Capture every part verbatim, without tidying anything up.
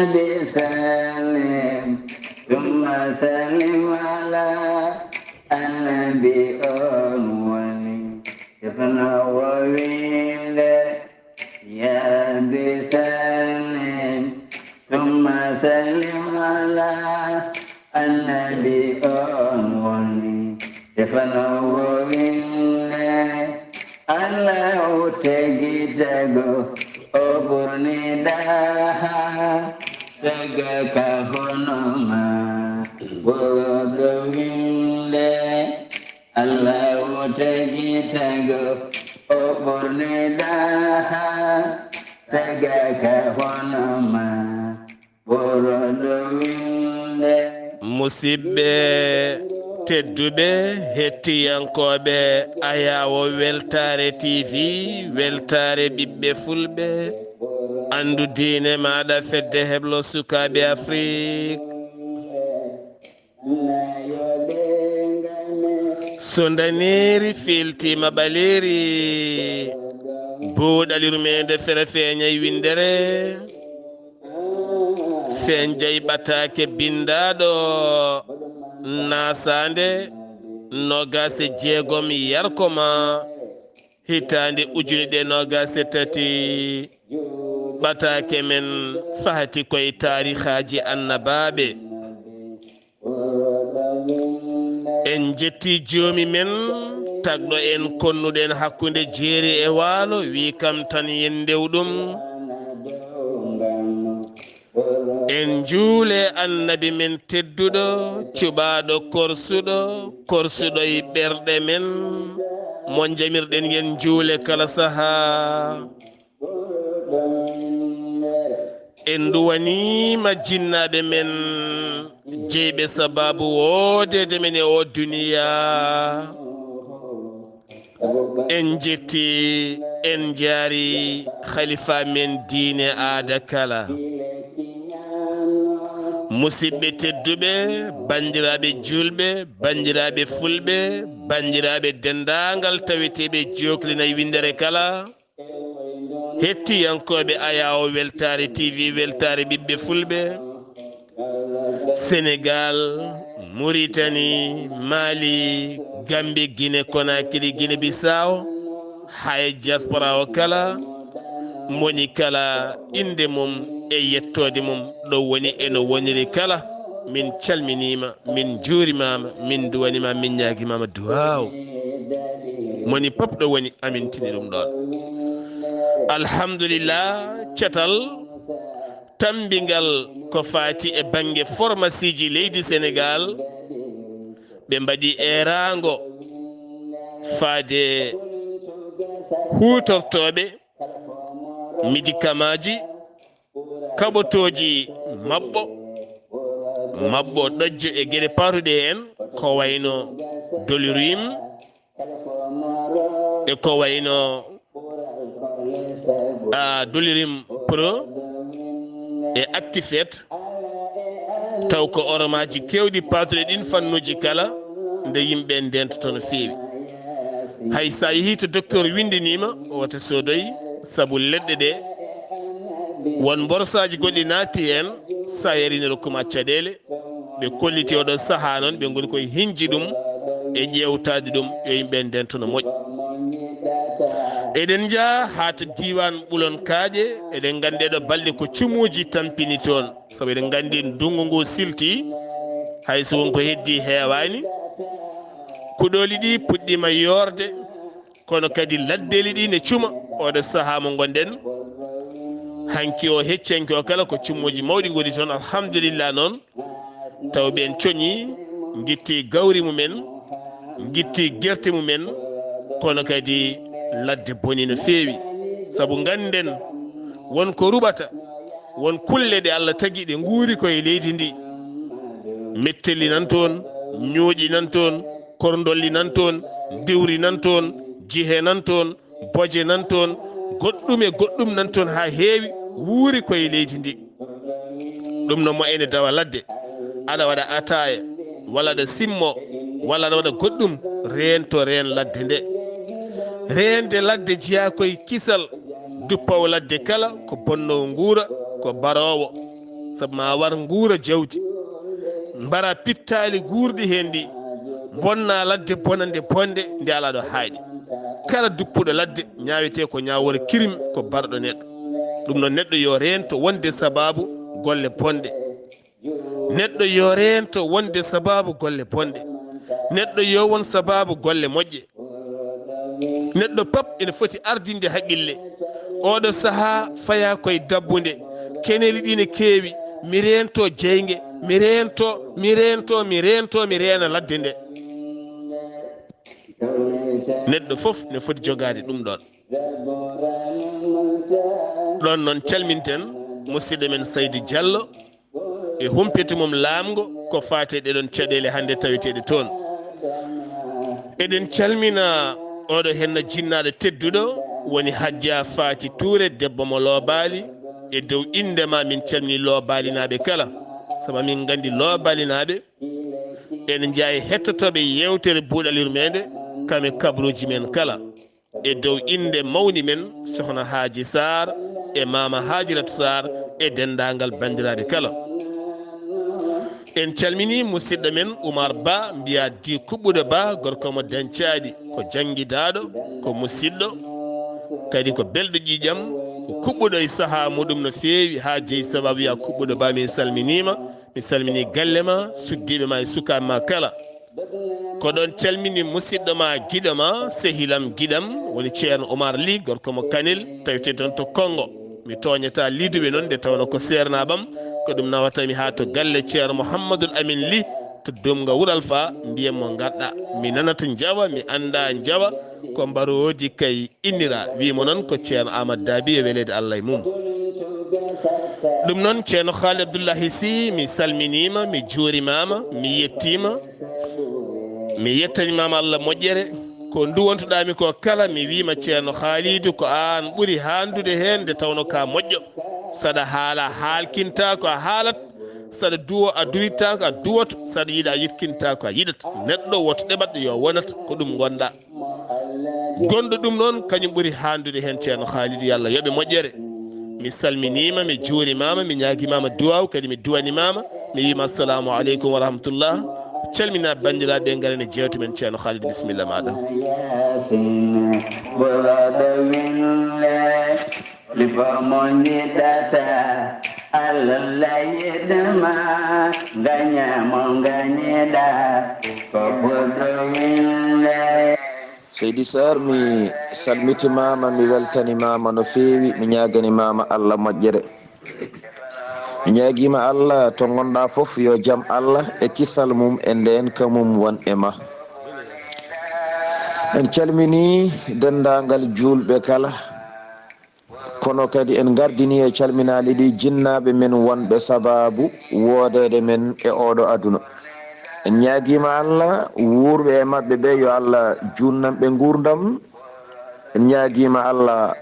Nabi sallim, thumma sallim ala annabi on woni. Defno wowinde, ya Rabbi sallim, thumma sallim ala annabi on woni. Defno wowinde, Allahu tagi tago, o ɓurni daha, taga ka hono ma, ɓurɗo winde. Allahu tagi tago, o ɓurni daha, taga ka hono ma, ɓurɗo winde. Musidɓe tedduɓe, hettiyankooɓe Ayaawo Weltaare T V, Weltaare ɓiɓɓe Fulɓe, anndu diine maaɗa, fedde heblo sukaaɓe Afrik. So ndaneeri fiiltiima ɓaleeri, buuɗal yurmeende fere feeñay winndere. Feeñjay ɓataake binndaaɗo naasaande noogaas e jeegom yarko ma hitaande ujunere noogaas e tati. Ɓataake men fahati koye taarihaaji annabaaɓe. En njetti joomi men, tagɗo en konnuɗen hakkunde jeeri e waalo, wi kam tan yen ndew ɗum. En njuule annabi men tedduɗo, cuɓaaɗo korsuɗo, korsuɗo e ɓerɗe men, mo njamirɗen yen njuule kala sahaa. En nduwaniima jinnaaɓe men, jeyɓe sabaabu woodeede men e oo duniyaa. En njetti, en njaari khalifa men diine aada kala. Musidɓe tedduɓe, banndiraaɓe juulɓe, banndiraaɓe fulɓe, banndiraaɓe denndaangal taweteeɓe jooklinay winndere kala. Hettiyankooɓe Ayaawo Weltaare T V, Weltaare ɓiɓɓe fulɓe, Senegaal, Muritani, Maali, Gammbi, Gine Konakiri, Gine Bisaawo, hay diaspora o kala, moni kala innde mum e yettoode mum ɗo woni e no woniri kala, min calminiima, min njuurimaama, min duwaniima, min ñaagimaama duwaaw. Moni pop ɗo woni, amin tini ɗum ɗoon. Alhamdulillah, catal tammbingal ko faati e bannge formasiiji leydi Senegaal, ɓe mbaɗi eeraango faade huutortooɓe midikamaaji, kaɓotooji maɓɓo, maɓɓo ɗojjo e geɗe paatuɗe heen, ko wayno Dolirim e ko wayno, a, Dolirim Pro e Actifed, taw ko oromaaji keewɗi paatuɗe ɗin fannuuji kala, nde yimɓe ndeentoto no feewi. Hay so a yehii to docteur winndiniima, wota soodoy, sabu leɗɗe ɗe, won mborsaaji goɗɗi naatti heen, so a yarii no rokkuma caɗeele, ɓe kolliti oɗo sahaa noon, ɓe ngoni koye hinji ɗum e ƴeewtaade ɗum, yo yimɓe ndento no moƴƴi. Eɗen njaha haa to diiwaan Ɓulon Kaaƴe, eɗen nganndi ɗo balɗe ko cumuuji tampini toon, sabu eɗen nganndi ndunngu ngu silti, hay so won ko heddii heewaani, kuɗooli ɗi puɗɗiima yoorde, kono kadi laddeeli ɗi ne cuma. Oɗo sahaa mo ngonɗen, hanki o heccanki o kala ko cumuuji mawɗi ngoni toon, alhamdulillah noon. Taw ɓeen coñii, ngitti gawri mumen, ngitti gerte mumen, kono kadi ladde boni no feewi. Sabu ngannden won ko ruɓata, won kulle ɗe Allah tagi ɗe nguuri ko e leydi ndi. Mettelli nan toon, ñuuƴi nan toon, korndolli nan toon, diwri nan toon, jihe nan toon, boje nan toon, goɗɗum e goɗɗum nan toon haa heewi, wuuri ko e leydi ndi. Ɗum no mo ene dawa ladde, aɗa waɗa ataaya, walla aɗa simmo, walla aɗa waɗa goɗɗum, reento reen ladde nde. Reende ladde jeyaa koye kisal, duppawo ladde kala ko bonnoowo nguura, ko baroowo. Sabu ma war nguura jawdi, mbara pittaali guurɗi heen ɗi, bonna ladde bonande bonde nde alaa ɗo haaɗi. Kala duppuɗo ladde ñaawetee ko ñaawoore kirim, ko barɗo neɗɗo. Ɗum noon, neɗɗo yo reento wonde sabaabu golle bonɗe. Neɗɗo yo reento wonde sabaabu golle bonɗe. Neɗɗo yo won sabaabu golle moƴƴe. Neɗɗo pap ene foti ardinde haqqille. Oɗo sahaa fayaa koye dabbunde. Keneeli ɗi ne keewi. Mi reento jeynge. Mi reento, mi reento, mi reento, mi reena ladde nde. Neɗɗo fof ne foti jogaade ɗum ɗoon. Ɗoon noon calminten musidɗo men Saydu Jallo e humpito mum laamngo ko faati e ɗeɗon caɗeele hannde taweteeɗe toon. Eɗen calmina oɗo henna jinnaaɗo tedduɗo woni Hajja Faati Tuure, debbo mo Loobaali. E dow innde ma min calmini Loobaalinaaɓe kala, sabu min nganndi Loobaalinaaɓe ene njaawi hettotooɓe yeewtere Buuɗal Yurmeende kam e kabruuji men kala. E dow innde mawni men Sokhna Haaji Saar e Maama Haajiratu Saar e denndaangal banndiraaɓe kala. En calminii musidɗo men Umar Ba, mbiyaa Di Kuɓɓuɗo Ba, gorko mo Dancaaɗi, ko janngidaaɗo, ko musidɗo, kadi ko belɗo ƴiiƴam, ko kuɓɓuɗo e sahaa muɗum no feewi, haa jeyi sababu ya Kuɓɓuɗo Ba, min salminiima, mi salminii galle ma, suddiiɓe ma e sukaaɓe ma kala. Ko ɗoon calmini musidɗo ma, giɗo ma, sehilam, giɗam, woni Ceerno Umar Li, gorko mo Kanel, tawetee toon to Konngo. Mi tooñataa liduɓe noon, nde tawnoo ko seernaaɓam, ko ɗum nawata mi haa to galle Ceerno Muhammadul Amin Li, to Dumga Wuro Alfa, mbiyen mo ngarɗa. Mi nanata njawa, mi annda njawa, ko mbaroodi kay innira. Wiimo noon ko Ceerno Aamadu Daabi e weleede Allah e mum. Ɗum noon, Ceerno Haali Abdullahi Sy, mi salminiima, mi juurimaama, mi yettiima. Mi yettanimaama Allah moƴƴere. Ko nduwontuɗaami ko kala, mi wiima Ceerno Haaliidu, ko aan ɓuri haandude heen, nde tawnoo ka moƴƴo. Saɗa haala, haalkinta ko a haalat. Saɗa duwo, a duwitta ko a duwoto. Saɗa yiɗa, a yiɗkinta ko a yiɗat. Neɗɗo woto ɗeɓat, yo wonat ko ɗum ngonɗa. Gonɗo ɗum noon, kañum ɓuri haandude heen, Ceerno Haaliidu, yo Allah yoɓe moƴƴere. Mi salminiima, mi juurimaama, mi ñaagimaama duwaaw, kadi mi duwanimaama. Mi wiima, "Assalamu aleykum wa rahmatullah." Calmina banndiraaɓe, ngaren e jeewte men. Ceerno Haaliidu, bisimilla maaɗa. Yaasin, ɓurɗo winde, liɓo mo njiɗata, Allah yiɗma, ngaña mo ngañiɗa, ko ɓurɗo winde. Seydi Saar, mi salmitimaama, mi weltanimaama no feewi, mi ñaaganimaama Allah moƴƴere. Mi ñaagiima Allah to ngonɗa fof, yo jam Allah e kisal mum e ndeenka mum won e ma. En calminii denndaangal juulɓe kala, kono kadi en ngardinii e calminaali ɗi jinnaaɓe men wonɓe sabaabu woodeede men e ooɗo aduna. En ñaagiima Allah wuurɓe e maɓɓe ɓe, yo Allah juutnan ɓe nguurndam. En ñaagiima Allah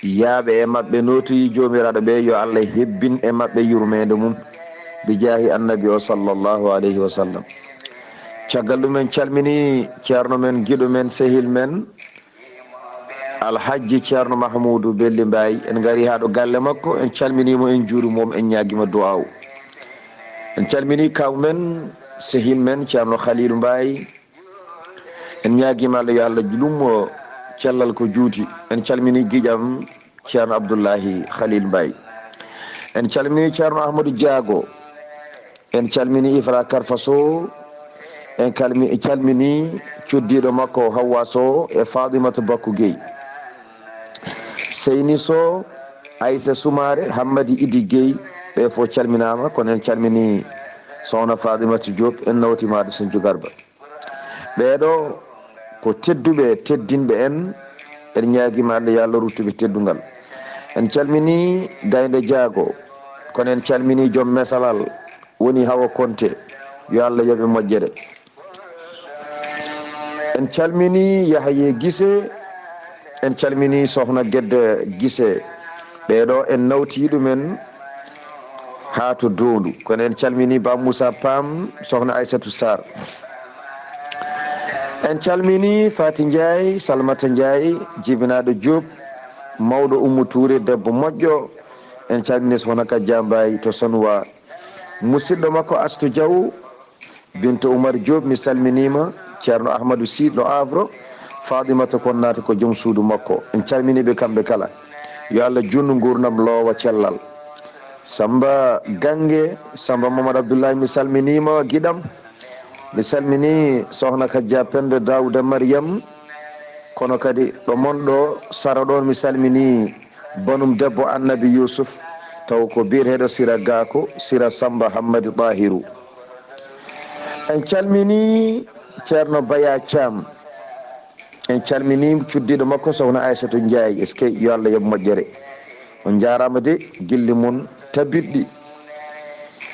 yaaɓe e maɓɓe nootoyi Joomiraaɗo ɓe, yo Allah hebbin e maɓɓe yurmeende mum, bi jaahi Annabi o, sallallahu alayhi wa sallam. Caggal ɗum, en calminii ceerno men, giɗo men, sehil men, Alhajji Ceerno Mahmuudu Belli Mbaay. En ngarii haa ɗo galle makko, en calminii mo, en njuuriima mo, en ñaagiima du'aaw. En calminii kaaw men, sehil men, Ceerno Khaliilu Mbaay. En ñaagiima Allah, yo Allah lummo cellal ko juuti. En calminii giƴam Ceerno Abdullahi Khalil Mbaye. En calminii Ceerno Ahmadou Diago. En calminii Ifra Karfa Sow. En calmi-, calminii cuddiiɗo makko Hawwa Sow e Faatimata Bakku Gueye. Seyni Sow, Aissa Soumaré, Hammadi Idi Gueye, ɓe fof calminaama, kono en calminii Sokhna Faatimata Diop, en nawtimaade Sinthiou Garba. Ɓeeɗo ko tedduɓe, teddinɓe en, en ñaagiima Allah, yo Allah ruttu ɓe teddungal. En calminii Gaynde Jaago, kono en calminii joom mesalal, woni Hawa Konte, yo Allah yoɓe moƴƴere. En calminii Yahye Gise, en calminii Sokhna Gedda Gise. Ɓeeɗo en nawtii ɗumen haa to Doondu. Kono en calminii Ba Moussa Pam, Sokhna Aissatou Sarr. En calminii Fati Ndiaye, Salmata Ndiaye, jibinaaɗo Diop, mawɗo Oumou Touré, debbo moƴƴo. En calmini Sohna Kajja Mbaye to Sonwa. Musidɗo makko Astu Diaw, Binta Oumar Diop, mi salminiima. Ceerno Ahmadou Sy ɗo Havre, Faaɗimata Konnaate ko joom suudu makko. En calminii ɓe kamɓe kala. Yo Allah juutnu nguurndam loowa cellal. Samba Gange, Samba Mamadou Abdoulaye, mi salminiima giɗam. Mi salminii Sohna Kajja Penda Daouda Mariam, kono kadi ɗo mon ɗo Sara ɗoon mi salminii banum debbo Annabi Yusuf, taw ko biyeteeɗo Sira Gako, Sira Samba Hammadi Tahiru. En calminii Ceerno Baya Thiam. En calminii cuddiiɗo makko Sohna Aissatou Ndiaye, est-ce que yo Allah yoɓ moƴƴere. On njaaraama de, gilli mon tabitɗi.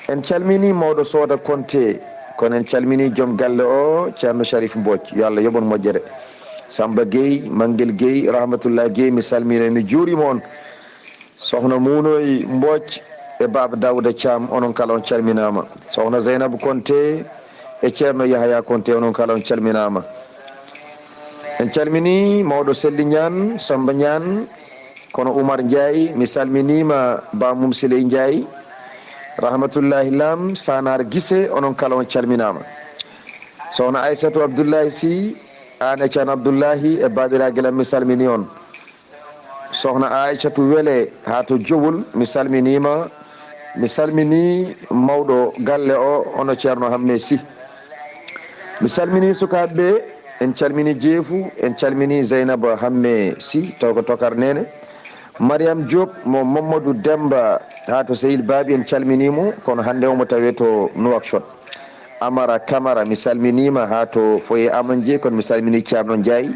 En calminii mawɗo Sooda Konte, kono en calminii joom galle o, Ceerno Sharif Mbodj, yo Allah yoɓ on moƴƴere. Samba Gueye, Manguel Gueye, Rahmatullah Gueye, mi salmina, mi juurima on. Sohna Muunoy Mbooc e Baaba Daawuda Caam, onon kala on calminaama. Sohna Zeynabu Konte e Ceerno Yahaya Konte, onon kala on calminaama. En calminii mawɗo Selli Ñaan, Samba Ñaan, kono Umar Njaay, mi salminiima Ba Mum Siley Njaay, Rahmatullahi Lam, Sanar Gise, onon kala on calminaama. Sohna Aysatu Abdullahi Si, aan e Can Abdullahi e baaɗiraagal am, mi salminii on. Sohna Aysatu Wele haa to Jowol, mi salminiima. Mi salminii mawɗo galle o, hono Ceerno Hamme Si. Mi salminii sukaaɓe ɓe, en calminii Jeefu, en calminii Zeynaba Hamme Si, taw ko Tokar Neene. Mariam Diop mo Mamadou Demba haa to Seyil Baabi, en calminii mo, kono hannde omo tawee to Nouakchott. Amara Camara, mi salminiima haa to foyer Amandier, kono mi salminii Ceerno Njaay,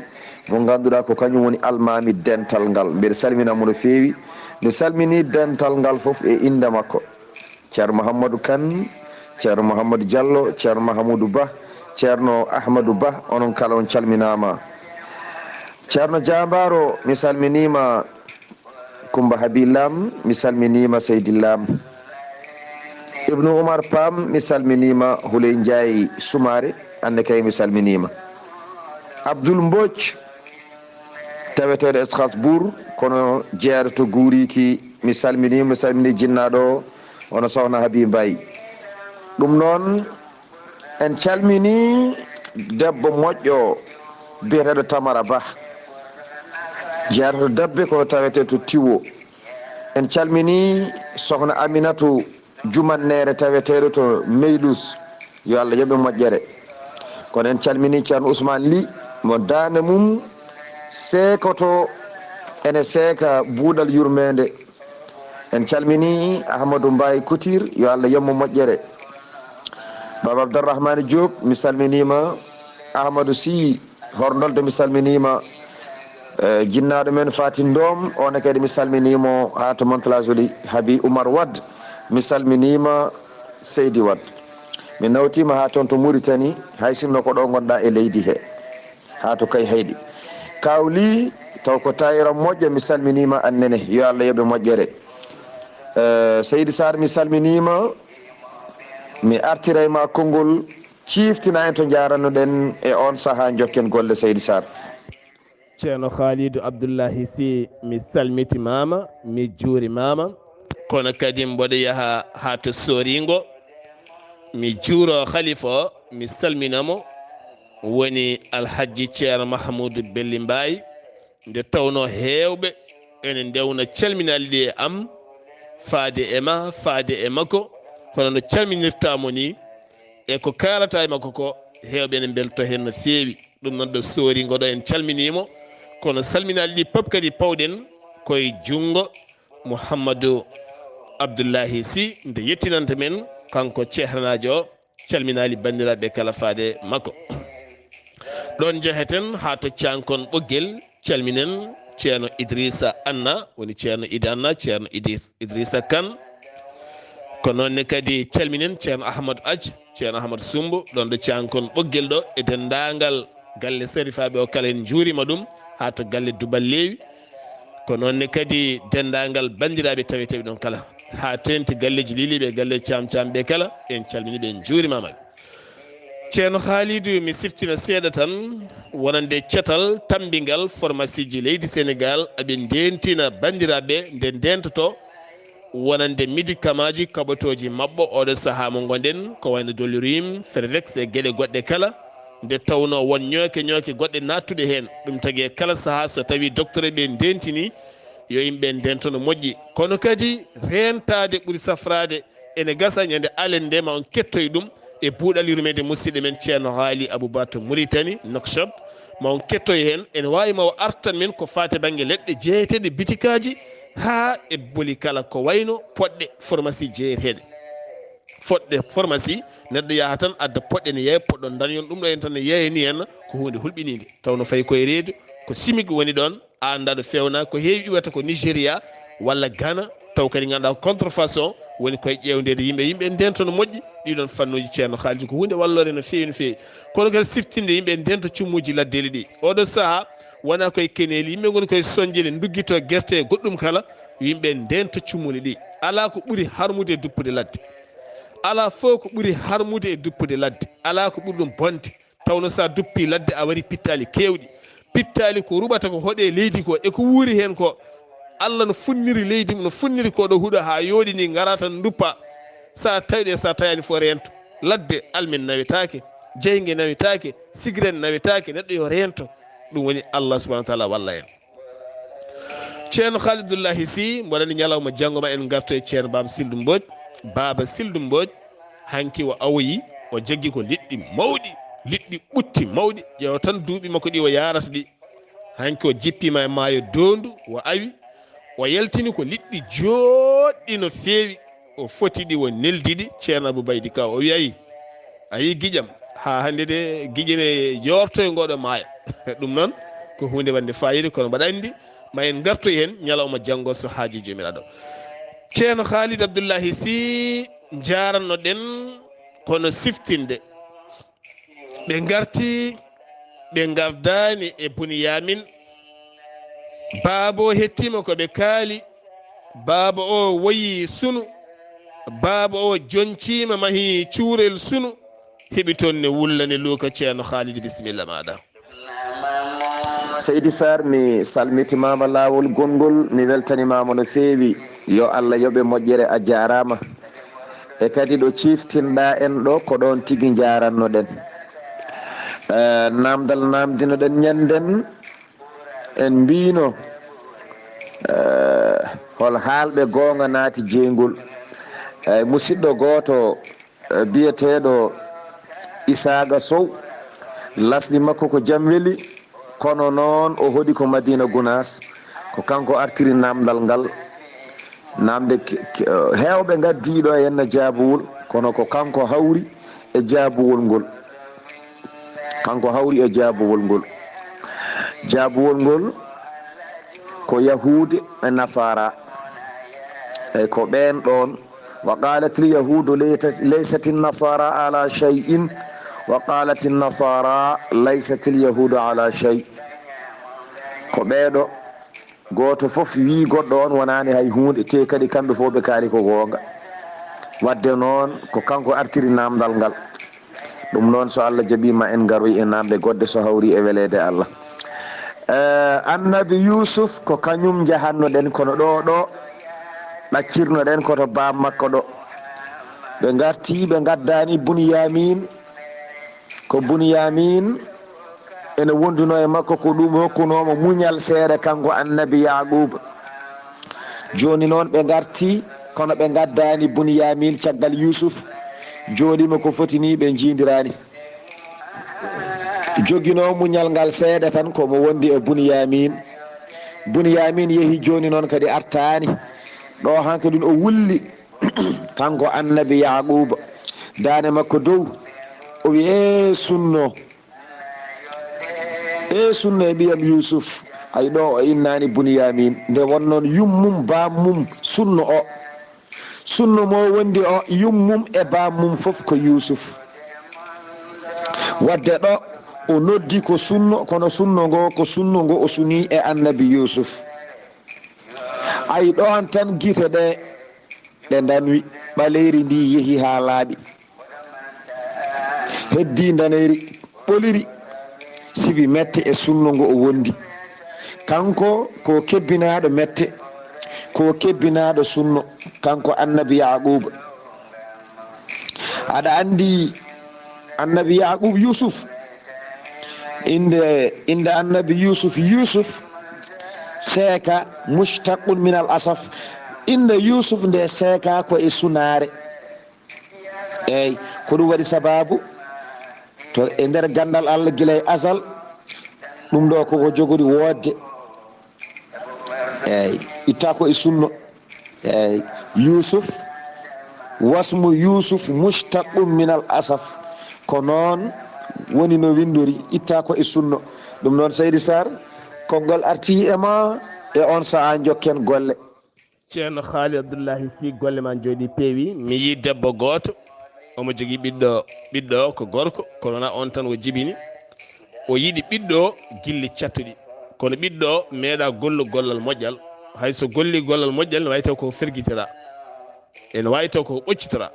mo ngannduɗaa ko kañum woni almaami dental ngal. Mbeɗa salmina mo no feewi. Mi salminii dental ngal fof e innde makko. Ceerno Mouhamadou Kane, Ceerno Mouhamadou Diallo, Ceerno Mahamoudou Ba, Ceerno Ahmadou Ba, onon kala on calminaama. Ceerno Jaambaaro, mi salminiima. Kumba Habi Lam, mi salminiima. Seydi Lam. Ibnu Umar Pam, mi salminiima. Huley Njaay Sumaare, aan ne kay mi salminiima. Abdoul Mbodj, taweteeɗo Strasbourg, kono jeyaɗo to Guuriki, mi salminiima, mi salminii jinnaaɗo o, hono Sohna Habi Mbaye. Ɗum noon, en calminii debbo moƴƴo biyeteeɗo Tamara Ba, jeyaɗo to Dabbe, kono tawetee to Tiwo. En calminii Sohna Aminatu Jumanneere, taweteeɗo to Meylus. Yo Allah yoɓ ɓe moƴƴere. Kono en calminii Ceerno Ousmane Ly, mo daande mum seekoto, ene seeka buuɗal yurmeende. En calminii Ahmadou Mbaye Couture, yo Allah yoɓ mo moƴƴere. Baba Abdourahmane Diop, mi salminiima. Ahmadou Sy, Horndolde, mi salminiima. Eh, jinnaaɗo men Fatin Ndom, oon kadi mi salminii mo haa to Mantes-la-Jolie. Habi Oumar Wade, mi salminiima. Seydi Wade, mi nawtiima haa toon to Mauritanie, hay sinno ko ɗo ngonɗaa e leydi he, haa to Kayhayɗi. Kaaw Ly, taw ko taayira moƴƴo, mi salminiima aan nene, yo Allah yoɓ ɓe moƴƴere. Eh, Seydi Sarr, mi salminiima, mi artiray ma konngol, ciiftina en to njaaranno-ɗen e oon sahaa, njokken golle, Seydi Sarr. Ceerno Khalidou Abdoulahi Sy, mi salmitimaama, mi juurimaama. Kono kadi mboɗo yaha haa to Sooringo, mi juuro khalifa o, mi salmina mo, woni Alhajji Ceerno Mahamoudou Belli Mbaye. Nde tawnoo heewɓe ene ndewna calminaali ɗi e am, faade e ma, faade e makko, hono no calminirtaa mo nii, e ko kaalataa e makko ko, heewɓe ene mbeltoo heen no feewi. Ɗum noon, ɗo Sooringo ɗo, en calminii mo, kono salminaali ɗi pop kadi pawɗen koye junngo Mouhamadou Abdoulahi Sy, nde yettinanta men kanko ceernaajo o, calminaali banndiraaɓe kala faade makko. Ɗoon njeheten haa to Cankon Ɓoggel, calminen Ceerno Idrissa Anna, woni Ceerno Idi Anna, Ceerno Idris-, Idrissa Kane. Ko noon ne kadi calminen Ceerno Ahmad Aj, Ceerno Ahmad Sumbu, ɗoon ɗo Cankon Ɓoggel ɗo, e denndaangal galle sarifaaɓe o kala, en njuuriima ɗum, haa to galle Dubal Leewi. Ko noon ne kadi denndaangal banndiraaɓe tawi tawi ɗoon kala, haa teeŋti galleeji Lili ɓe, galle Caam Caam ɓe kala, en calminii ɓe, en njuurimaama ɓe. Ceerno Khalidou, mi siftina seeɗa tan, wonande catal tammbingal formasiiji leydi Senegaal, aɓe ndeentina banndiraaɓe nde ndeentotoo wonande médicamentji kaɓotooji maɓɓo oɗo sahaa mo ngonɗen, ko wayno Dolirim, Fervex e geɗe goɗɗe kala, nde tawnoo won ñooke ñooke goɗɗe naattuɗe heen. Ɗum tagi e kala sahaa so tawii docteur ɓe ndeentinii, yo yimɓe ndento no moƴƴi. Kono kadi reentaade ɓuri safraade. Ene gasa ñande alet nde ma on kettoy ɗum e buuɗal yurmeende musidɗo men Ceerno Haali Abou Ba to Mauritanie, Nouakchott. Ma on kettoy heen. Ene waawi ma o artan min ko faati bannge leɗɗe jeeyeteeɗe bitikaaji haa e boli kala ko wayno poɗɗe pharmacie jeeyeteeɗe. Poɗɗe pharmacie, neɗɗo yaha tan adda poɗɗe ne yeeya, poɗɗo dañon ɗum ɗo en tan ne yeeya ni en, ko huunde hulɓiniinde. Taw no fayi koye reedu, ko chimique woni ɗoon, a anndaa ɗo feewnaa, ko heewi iwata ko Nigeria walla Ghana, taw kadi ngannduɗaa ko contrefaçon woni koye ƴeewndeede yimɓe. Yimɓe ndento no moƴƴi, ɗii ɗoon fannuuji Ceerno Haalji ko huunde walloore no feewi, no feewi. Kono kadi siftinde yimɓe ndento cumuuji laddeeli ɗi. Oɗo sahaa wonaa koye keneeli, yimɓe ngoni koye sonjele, nduggitoo gerte e goɗɗum kala, yimɓe ndento cumuuli ɗi. Alaa ko ɓuri harmude e duppude ladde. Alaa fof ko ɓuri harmude e duppude ladde. Alaa ko ɓuri ɗum bonde. Tawno so a duppii ladde, a warii pittaali keewɗi. Pittaali ko ruɓata ko hoɗe leydi ko, e ko wuuri heen ko. Allah no funniri leydi, no funniri ko ɗo huɗo haa yooɗi ni, ngara tan nduppa. So a tawi ɗe, so a tawaani fof reento. Ladde, almin nawetaake, jeynge nawetaake, sigiren nawetaake, neɗɗo yo reento. Ɗum woni Allah subhanahu wa taala walla en. Ceerno Khalid Abdullahi Sy, mboɗo anndi ñalawma janngo ma en ngarto e Ceerno Baaba Sildu Mbodj. Baaba Sildu Mbodj, hanki o awoyi, o jaggi ko liɗɗi mawɗi, liɗɗi ɓutti mawɗi. Ƴeewa tan duuɓi makko ɗi o yaarata ɗi. Hanki o jippiima e maayo doondu, o awi, o yaltini ko liɗɗi jooɗɗi no feewi. O foti ɗi, o neldi ɗi, Ceerno Abou Baydi Ka. O wiyi, "Ayi, a yii giƴam, haa hannde de giƴe ne yoorto e ngooɗo maayo." Ɗum noon ko huunde waɗnde faayiida, kono mbaɗa anndi, ma en ngartoy heen ñalawma janngo so haaju Joomiraaɗo. Ceerno Khalid Abdullahi Sy, njaaranno ɗen, kono siftinde. Ɓe ngarti, ɓe ngardaani e Buniyaamin. Baaba o hettiima ko ɓe kaali. Baaba o woyi sunu. Baaba o joñciima, mahi cuurel sunu. Heɓi toon ne wulla ne luuka. Ceerno Khalid, bisimilla maaɗa. Seydi Sarr, mi salmitimaama laawol gonngol, mi weltanimaama no feewi. Yo Allah yoɓe moƴƴere, a jaaraama. E kadi ɗo ciiftinɗaa en ɗo, ko ɗoon tigi njaarannoɗen. Eh, naamndal naamndinoɗen ñannden, en mbiino, eh, hol haalɓe goonga naati jeyngol. Eh, musidɗo gooto, eh, biyeteeɗo Isaaga Sow, lasli makko ko jam weli, kono noon o hoɗi ko Madina Gunaas. Ko kanko artiri naamndal ngal. Naamnde ke-, ke-, heewɓe ngaddii ɗo e henna jaabuwol, kono ko kanko hawri e jaabuwol ngol. Kanko hawri e jaabuwol ngol. Jaabuwol ngol ko Yahuud e Nasaara. Eyi, ko ɓeen ɗoon. "Wa qaalatil yahuudu layta-, laysati nasaara ala shay'in, wa qaalati nasaara laysatil yahuudu ala shay." Ko ɓeeɗo, gooto fof wii goɗɗo on wonaani hay huunde, te kadi kamɓe fof ɓe kaali ko goonga. Wadde noon, ko kanko artiri naamndal ngal. Ɗum noon, so Allah jaɓii, ma en ngaroy e naamnde goɗɗe, so hawri e weleede Allah. Eh, Annabi Yuusuf, ko kañum njahannoɗen, kono ɗo, ɗo ɗaccirnoɗen ko to baam makko ɗo. Ɓe ngarti, ɓe ngaddaani Buniyaamin. Ko Buniyaamin ene wonduno e makko, ko ɗum hokkunoo mo muñal seeɗa, kanko Annabi Yaaquuba. Jooni noon, ɓe ngarti, kono ɓe ngaddaani Buniyaamin caggal Yuusuf. Jooɗiima ko foti ni, ɓe njiindiraani. Joginoo muñal ngal seeɗa tan, ko mo wondi e Buniyaamin. Buniyaamin yehi, jooni noon kadi artaani. Ɗo hankadi o wulli, kanko Annabi Yaaquuba, daande makko dow, o wi'i, "Ee sunno, ee sunno e ɓiyam Yuusuf." Ay, ɗo o innaani Buniyaamin. Nde won noon yummum, bammum, sunno o. Sunno mo wondi o, yummum e bammum fof ko Yuusuf. Wadde ɗo o noddi ko sunno, kono sunno ngo ko sunno ngo o suni e Annabi Yuusuf. Ay, ɗoon tan gite ɗe, ɗe danwi, ɓaleyri ndi yehi haa laaɓi. Heddii ndaneyri ɓoliri, sibi mette e sunno ngo o wondi. Kanko ko kebbinaaɗo mette. ko kebbinaaɗo sunno, kanko annabi Yaquba. Aɗa anndi annabi Yaqub Yusuf, innde, innde annabi Yusuf, Yusuf seeka, mushtaqun min al asaf. Innde Yusuf nde seeka ko e sunaare. Eey, ko ɗum waɗi sababu to e nder ganndal Allah gila e asal, ɗum ɗo koko jogori woodde. Eey, itta ko e sunno. Eey, Yusuf, wasmu Yusuf mushtaqun min al asaf. Ko noon woni no winndori, itta ko e sunno. Ɗum noon, Seydi Sarr, konngol artii e ma, e on sahaa njokken golle. Ceerno Haali Abdullahi, si golle ma njooɗi peewi, mi yii debbo gooto, omo jogii ɓiɗɗo, ɓiɗɗo o ko gorko, kono wonaa on tan o jibini. O yiɗi ɓiɗɗo o gilli cattuɗi, kono ɓiɗɗo o meeɗaa gollu gollal moƴƴal. Hay so golli gollal moƴƴal, ne waawi taw ko fergitoraa, ene waawi taw ko ɓoccitoraa.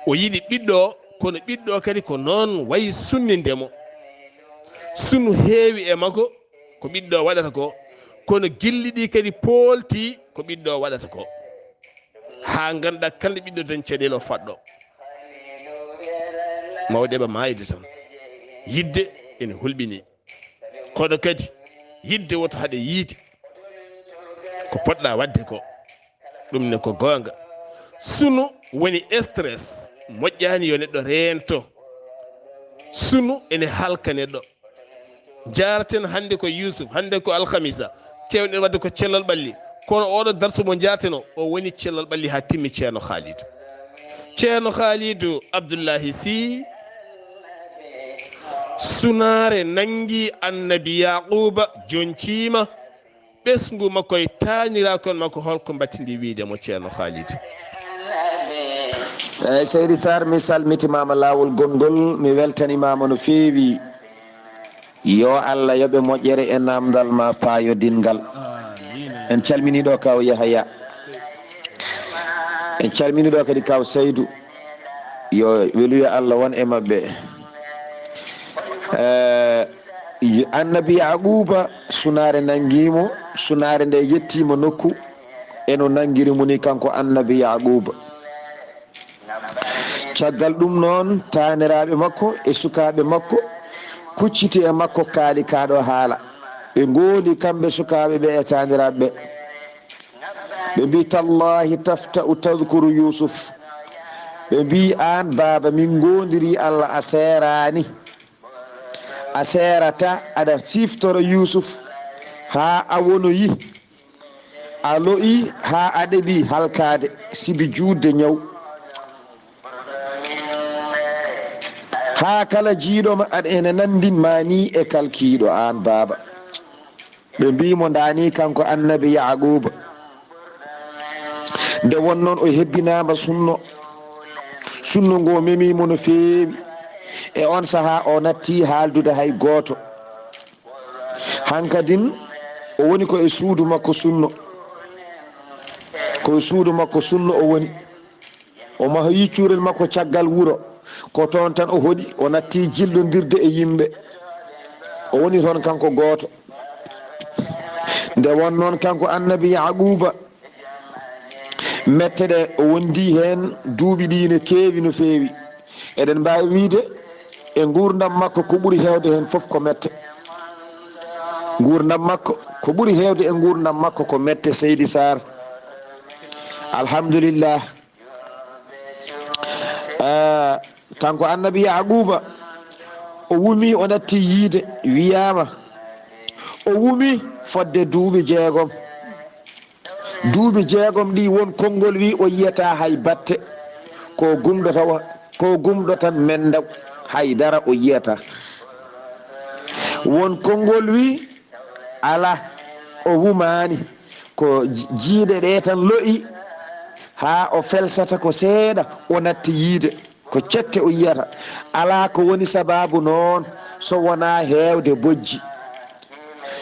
O yiɗi ɓiɗɗo o, kono ɓiɗɗo o kadi ko noon wayi sunninde mo. Sunu heewi e makko, ko ɓiɗɗo o waɗata ko, kono gilli ɗi kadi poolti ko ɓiɗɗo o waɗata ko. Haa ngannduɗaa kala ɓiɗɗo dañi caɗeele o faɗɗo. Mawɗo eɓa maayde tan. Yiɗde ene hulɓinii. Kono kadi yiɗde woto haɗe yiide ko poɗɗaa waɗde ko. Ɗum ne ko goonga. Sunu woni stress, moƴƴaani yo neɗɗo reento. Sunu ene halka neɗɗo. Njaaraten hannde ko Yuusuf, hannde ko alhamisa, keewɗen waɗde ko cellal ɓalli. Kono oɗo darsu mo njaaraten o, o woni cellal ɓalli haa timmi, Ceerno Haalidu. Ceerno Haalidu Abdullahi Si, sunaare nanngi annabi Yaquuba, joñciima. Ɓesngu makko e taaniraakon makko, holko mbattindi wiyde mo, Ceerno Haalidu? Eey, Seydi Sarr, mi salmitimaama laawol gonngol, mi weltanimaama no feewi. Yo Allah yoɓe moƴƴere e naamndal ma paayodinngal. En calminii ɗo Kaaw Yahaya. En calminii ɗo kadi Kaaw Saydu. Yo weluya Allah won e maɓɓe. Eh, Annabi Yaquuba, sunaare nanngi mo, sunaare nde yettiima nokku, e no nanngiri mo ni kanko Annabi Yaquuba. Caggal ɗum noon, taaniraaɓe makko e sukaaɓe makko kucciti e makko, kaali kaa ɗo haala. Ɓe ngoondi kamɓe sukaaɓe ɓe e taaniraaɓe ɓe. Ɓe mbii, "Tallaahi tafta'u tadkuru Yuusuf." Ɓe mbii, "Aan baaba, min ngoondirii Allah, a seeraani. A seerata, aɗa siftora Yuusuf haa a wonoyi. A lo'i haa a ɗeɓi halkaade, sibi juutde ñaw. Haa kala jiiɗo ma aɗa ene nanndin ma nii e kalkiiɗo, aan baaba." Ɓe mbii mo, "Ndaa nii kanko Annabi Yaquuba." Nde won noon o hebbinaama sunno, sunno ngo memii mo no feewi. E oon sahaa o nattii haaldude hay gooto. Hankadin o woni ko e suudu makko sunno, ko e suudu makko sunno o woni. O mahoyi cuurel makko caggal wuro, ko toon tan o hoɗi, o natti jillondirde e yimɓe. O woni toon kanko gooto. Nde won noon kanko Annabi Yaquuba, mette ɗe o wondi heen duuɓi ɗi ne keewi no feewi. Eɗen mbaawi wiyde e nguurndam makko ko ɓuri heewde heen fof ko mette. Nguurndam makko, ko ɓuri heewde e nguurndam makko ko mette, Seydi Sarr. Alhamdulillah. Ah, kanko Annabi Yaquuba, o wumi, o natti yiide, wiyaama, o wumi fodde duuɓi jeegom. Duuɓi jeegom ɗi, won konngol wi o yiyata hay batte, ko gumɗo tan, ko gumɗo tan mendaw, hay dara o yiyata. Won konngol wi ala, o wumaani, ko ji-, jiiɗe ɗe tan lo'i, haa o felsata ko seeɗa, o natti yiide. Ko cette o yiyata. Alaa ko woni sabaabu noon so wonaa heewde bojji.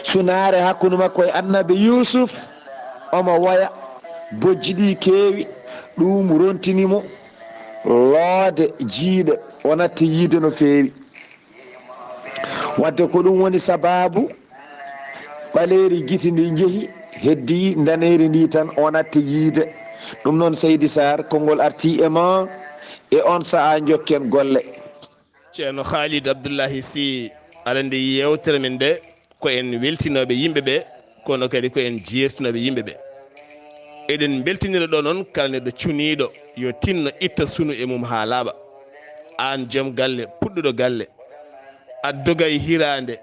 Sunaare hakkunde makko e Annabi Yuusuf, omo woya, bojji ɗi keewi, ɗum rontini mo loode jiiɗe, o natti yiide no feewi. Wadde ko ɗum woni sabaabu ɓaleeri gite ndi njehi Heddi ndaneeri ndi tan, o natti yiide. Ɗum noon, Seydi Sarr, konngol artii e ma. E on sahaa, njokken golle. Ceerno Khalid Abdullahi Sy, aɗa anndi yeewtere men nde, ko en weltinooɓe yimɓe ɓe, kono kadi ko en jeertinooɓe yimɓe ɓe. Eɗen mbeltinira ɗo noon kala neɗɗo cuniiɗo, yo tinno itta sunu e mum haa laaɓa. Aan joom galle, puɗɗuɗo galle, a dogay hiraande,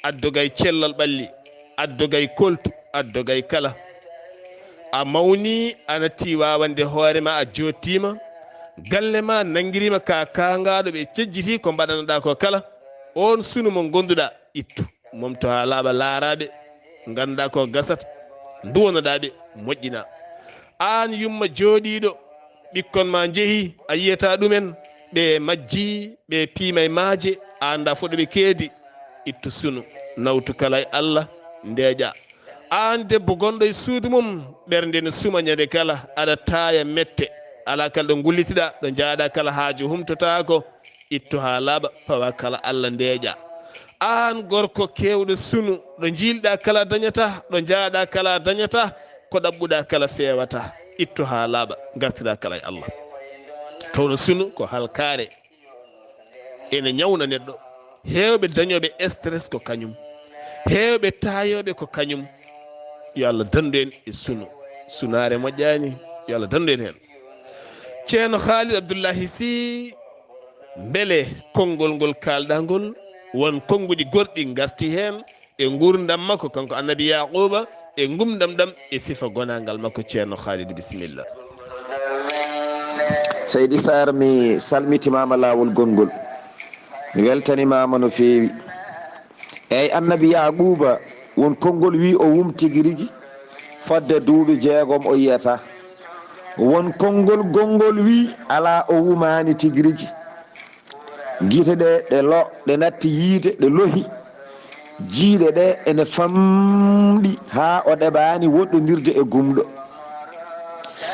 a dogay cellal ɓalli, a dogay koltu, a dogay kala. A mawni, a natti waawande hoore ma, a jooɗtiima, galle ma nanngiriima ka kaangaaɗo, ɓe cejjiti ko mbaɗanoɗaa ko kala. Oon sunu mo ngonnduɗaa, ittu, momto haa laaɓa, laaraa ɓe, nganndaa ko gasata, nduwanoɗaa ɓe, moƴƴina. Aan yumma jooɗiiɗo, ɓikkon ma njehi, a yiyataa ɗumen, ɓe majji, ɓe piima e maaje, a anndaa fof ɗo ɓe keedi. Ittu sunu, nawtu kala e Allah, ndeeƴaa. Aan debbo gonɗo e suudu mum, ɓernde ne suma ñande kala, aɗa taaya mette, alaa kala ɗo ngullitiɗaa, ɗo njaaɗaa kala haaju humtotaako, ittu haa laaɓa, pawa kala Allah, ndeeƴaa. Aan gorko keewɗo sunu, ɗo njiilɗaa kala dañataa, ɗo njaaɗaa kala dañataa, ko ɗaɓɓuɗaa kala feewataa, ittu haa laaɓa, ngartiraa kala e Allah. Tawno sunu ko halkaare, ene ñawna neɗɗo. Heewɓe dañooɓe stress ko kañum, heewɓe taayooɓe ko kañum. Yo Allah danndu en e sunu. Sunaare moƴƴaani, yo Allah danndu en heen. Ceerno Khalid Abdullahi Sy, mbele konngol ngol kaalɗaa ngol, won konnguɗi gorɗi ngarti heen e nguurndam makko, kanko Annabi Yaaquuba, e ngumndam ɗam e sifa gonaangal makko? Ceerno Khalid, bisimilla. Seydi Sarr, mi salmitimaama laawol gonngol. Mi weltanimaama no feewi. Eey, Annabi Yaaquuba, won konngol wi o wum tigi rigi, fodde duuɓi jeegom o yiyataa. Won konngol gonngol wi alaa, o wumaani tigi rigi. Gite ɗe, ɗe lo, ɗe natti yiide, ɗe lohi. Jiiɗe ɗe ene famɗi haa o ɗeɓaani woɗɗondirde e gumɗo.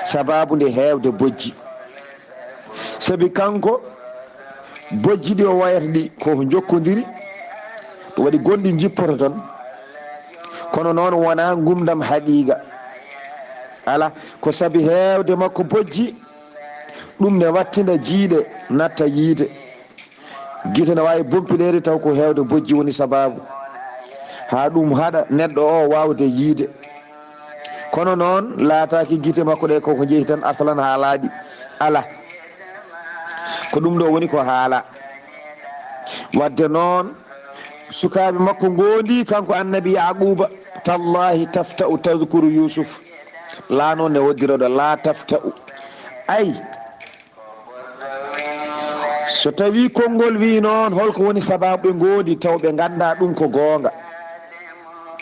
Sabaabu nde heewde bojji. Sabi kanko, bojji ɗi o wayata ɗi ko jokkodiri, ɗum waɗi gonɗi njippoto toon. Kono noon wonaa ngumndam haqiiqa. Alaa, ko sabi heewde makko bojji, ɗum ne wattinda jiiɗe, natta yiide. Gite ne waawi bompileede taw ko heewde bojji woni sabaabu, haa ɗum haɗa neɗɗo o waawde yiide. Kono noon, laataaki gite makko ɗe koko njehi tan asalan haa laaɓi. Alaa. Ko ɗum ɗo woni ko haala. Wadde noon, sukaaɓe makko ngoondi, kanko Annabi Yaaquuba, "Tallaahi tafta'u tadhkuru Yuusuf." Laa noon ne woddiroɗo, "Laa tafta'u." Ay, so tawii konngol wii noon, holko woni sabaabu ɓe ngoondi taw ɓe nganndaa ɗum ko goonga?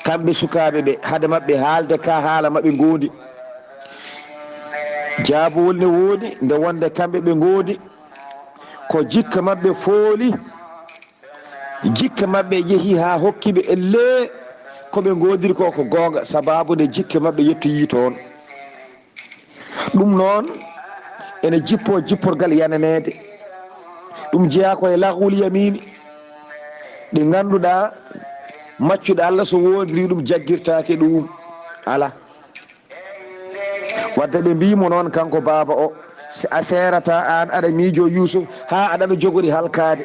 Kamɓe sukaaɓe ɓe, hade maɓɓe haalde ka haala maɓɓe ngoondi, jaabowol ne woodi nde wonde kamɓe ɓe ngoondi ko jikka maɓɓe fooli, jikka maɓɓe yehi haa hokki ɓe ellee ko ɓe ngoondiri ko ko goonga, sabaabu nde jikka maɓɓe yettoyii toon. Ɗum noon ene jippoo jipporgal yananeede. Ɗum jeyaa ko e laghwul yamiini, ɗi ngannduɗaa maccuɗo Allah so woondirii ɗum jaggirtaake ɗum. Alaa. Wadde ɓe mbii mo noon kanko baaba o, "Se a seerataa aan aɗa miijoo Yuusuf haa aɗa jogori halkaade."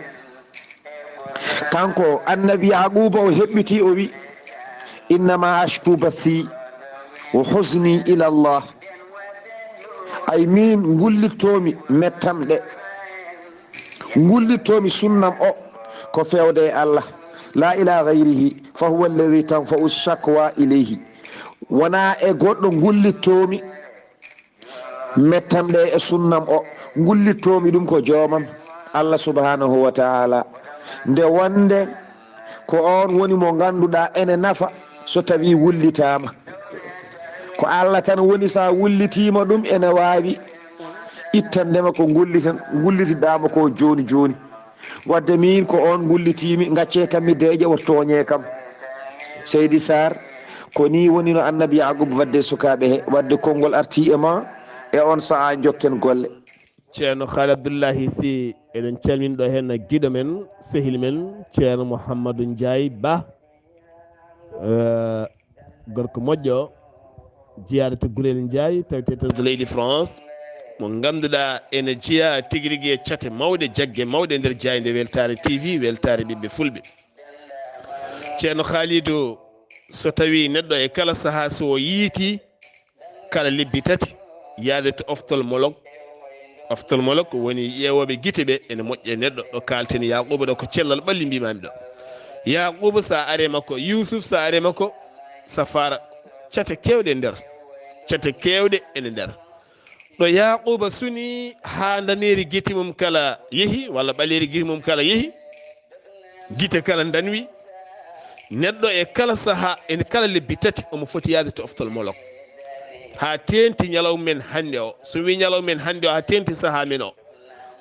Kanko Annabi Yaaquuba o heɓɓitii, o wi, "Innama ashku bathi wa huzni ila Allah." Ay, miin ngullittoomi mettam ɗe, ngullittoomi sunnam o ko feewde e Allah, la ila gayrihi, fa huwa alladhi tanfa'u shakwa ilayhi. Wonaa e goɗɗo ngullittoomi mettam ɗe e sunnam o, ngullittoomi ɗum ko joomam, Allah subhanahu wa ta'ala. Nde wonde ko oon woni mo ngannduɗaa ene nafa so tawii wullitaama. Ko Allah tan woni, so a wullitiima ɗum ene waawi ittandema ko ngullitan-, ngullitiɗaama ko jooni jooni. Wadde miin ko oon ngullitiimi, ngaccee kam mi deeƴa, o tooñee kam. Seydi Sarr, ko nii woni no Annabi Yaaquuba wadde sukaaɓe he, wadde konngol artii e ma, e oon sahaa njokken golle. Ceerno Khaali Abdullahi Sy, eɗen calmini ɗo heen giɗo men, sehil men, Ceerno Mouhamadou Ndiaye Ba, eh, gorko moƴƴo, Jiyaade to Gurel Njaay, tawetee to leydi France, mo ngannduɗaa ene jeyaa tigi rigi e cate mawɗe, jagge mawɗe e nder jaaynde Weltaare T V, Weltaare Ɓiɓɓe Fulɓe. Ceerno Khalidou, so tawii neɗɗo e kala sahaa so o yiiti kala lebbi tati, yaade to ophtalmologue. Ophtalmologue woni ƴeewooɓe gite ɓe, ene moƴƴa e neɗɗo. Ɗo kaalten Yaaquuba ɗo ko cellal ɓalli mbiimaami ɗo. Yaaquuba, so a aree makko, Yuusuf, so a aree makko, so a faara cate keewɗe e nder. Cate keewɗe ene nder. Ɗo Yaaquuba suni haa ndaneeri gite mum kala yehi, walla ɓaleeri gite mum kala yehi, gite kala ndanwi, neɗɗo e kala sahaa, e kala lebbi tati, omo foti yaade to ophtalmologue. Haa teeŋti ñalawma men hannde o. So mi wii ñalawma men hannde o, haa teeŋti sahaa men o.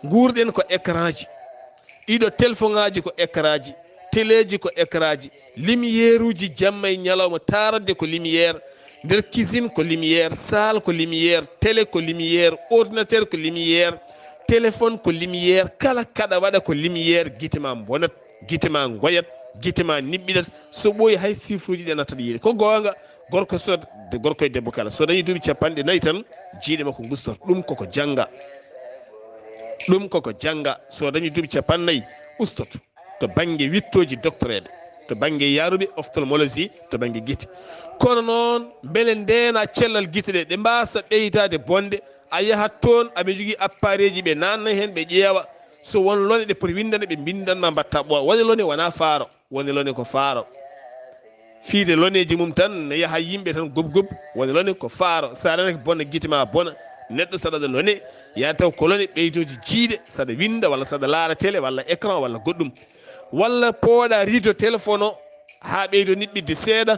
Nguurɗen ko écran ji. Ɗiɗo, telefoŋaaji ko écran ji. Teleeji ko écran ji. Lumière uji jamma e ñalawma, taaradde ko lumière. Nder cuisine ko lumière, salle ko lumière, télé ko lumière, ordinateur ko lumière, téléphone ko lumière. Kala kaɗa waɗa ko lumière, gite ma mbonat, gite ma ngoyat, gite ma niɓɓiɗat. So ɓooyi, hay chiffre uji ɗi a nattat yiide. Ko goonga, gorko so, gorko e debbo kala, so dañi duuɓi capanɗe nayi tan, jiiɗe makko ngustoto. Ɗum koko jannga. Ɗum koko jannga. So dañi duuɓi capannayi, ustoto to bannge wittooji doctoreeɓe, to bannge yaaruɓe ophtalmologie, to bannge gite. Kono noon, mbele ndeena cellal gite ɗe, ɗe mbaasa ɓeydaade bonde, a yahat toon, aɓe njogii appareil ji, ɓe naatna heen, ɓe ƴeewa. So won lone ɗe poti winndande, ɓe mbinndan ma, mbaɗta ɓooya. Wone lone wonaa faaro, wone lone ko faaro. Fiide loneeji mum tan ne yaha yimɓe tan gob gob, woni lone ko faaro. So a renake bona, gite ma bona. Neɗɗo saɗa ɗo lone, yaa taw ko lone ɓeydooji jiiɗe, saɗa winnda walla saɗa laara télé walla écran walla goɗɗum. Walla pooɗa rideau téléphone o haa ɓeydo niɓɓidde seeɗa,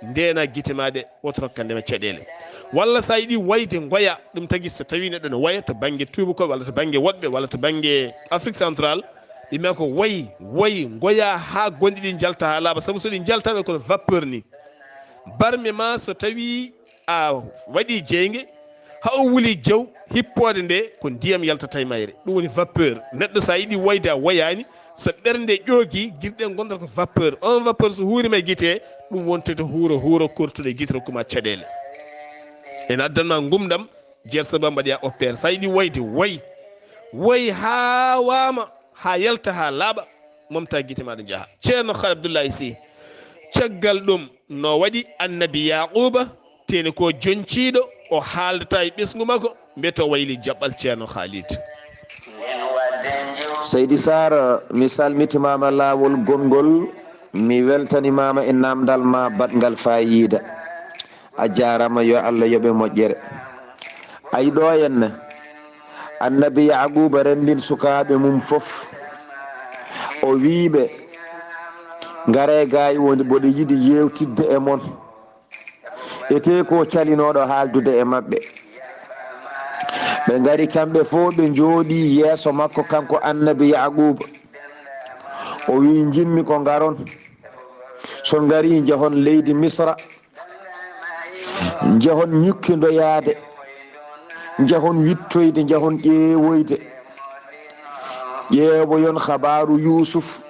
ndeena gite ma ɗe, woto rokka ndema caɗeele. Walla so a yiɗi wayde, ngoya. Ɗum tagi so tawii neɗɗo ne waya to bannge tuubakooɓe walla to bannge woɗɓe walla to bannge Afrique Centrale, ɓe mbiya ko woy, woy, ngoya haa gonɗi ɗi njalta haa laaɓa, sabu so ɗi njaltaama kono vapeur ni. Barme ma so tawii a waɗii jeynge, haa o wuli jaw, hippoode nde ko ndiyam yaltata e mayre. Ɗum woni vapeur. Neɗɗo so a yiɗi woyde a woyaani, so ɓernde ƴoogi, gite ɗe ngondata ko vapeur. On vapeur so huuriima e gite, ɗum wonte to huuro, huuro kortuɗo e gite rokkuma caɗeele. Ene addanma ngumɗam, jeer sabu mbaɗoya opéré. So a yiɗi woyde, woy. Woy haa waama, haa yalta, haa laaɓa, momta gite maɗa njaha. Ceerno Khalil Abdullahi Sy, caggal ɗum no waɗi Annabi Yaaquuba, teni ko joñciiɗo, o haaldata e ɓesngu makko, mbiyete o wayli jaɓɓal Ceerno Khalid. Seydi Saar, mi salmitimaama laawol gonngol, mi weltanimaama e naamndal ma baɗngal faayiida. A jaaraama, yo Allah yoɓe moƴƴere. Ay ɗo henne, Annabi Yaaquuba renndin sukaaɓe mum fof, o wii ɓe, ngaree gaay, woni mboɗo yiɗi yeewtidde e mon. Etee ko calinooɗo haaldude e maɓɓe. Ɓe ngari kamɓe fof, ɓe njooɗii yeeso makko, kanko Annabi Yaaquuba. O wii, njiɗmi ko ngaron. So ngarii, njahon leydi Misra. Njahon ñukkindoyaade. Njahon wittoyde, njahon ƴeewoyde. Ƴeewoyon habaaru Yuusuf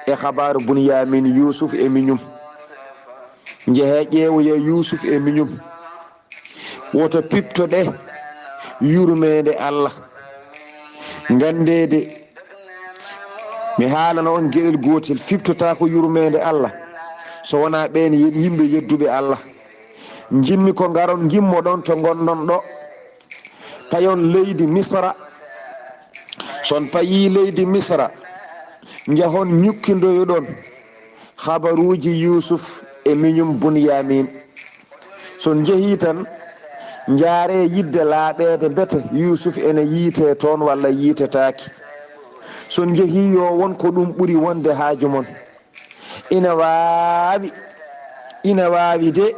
e habaaru Bunyamin, Yuusuf e miñum. Njehee ƴeewoyee Yuusuf e miñum. Woto piɓto-ɗee yurmeende Allah. Nganndeede, mi haalana on geɗel gootel, fiɓtotaako yurmeende Allah so wonaa ɓeen ye-, yimɓe yedduɓe Allah. Njiɗmi ko ngaron ngimmoɗon to ngonɗon ɗo. Payon leydi Misra. So on payii leydi Misra, njahon ñukkindoyoɗon habaruuji Yuusuf e miñum Bunyamin. So on njehii tan, njaaree yiɗde laaɓeede mbete Yuusuf ene yiytee toon walla yiytetaake. So on njehii, yo won ko ɗum ɓuri wonde haaju mon. Ina waawi, ina waawi de,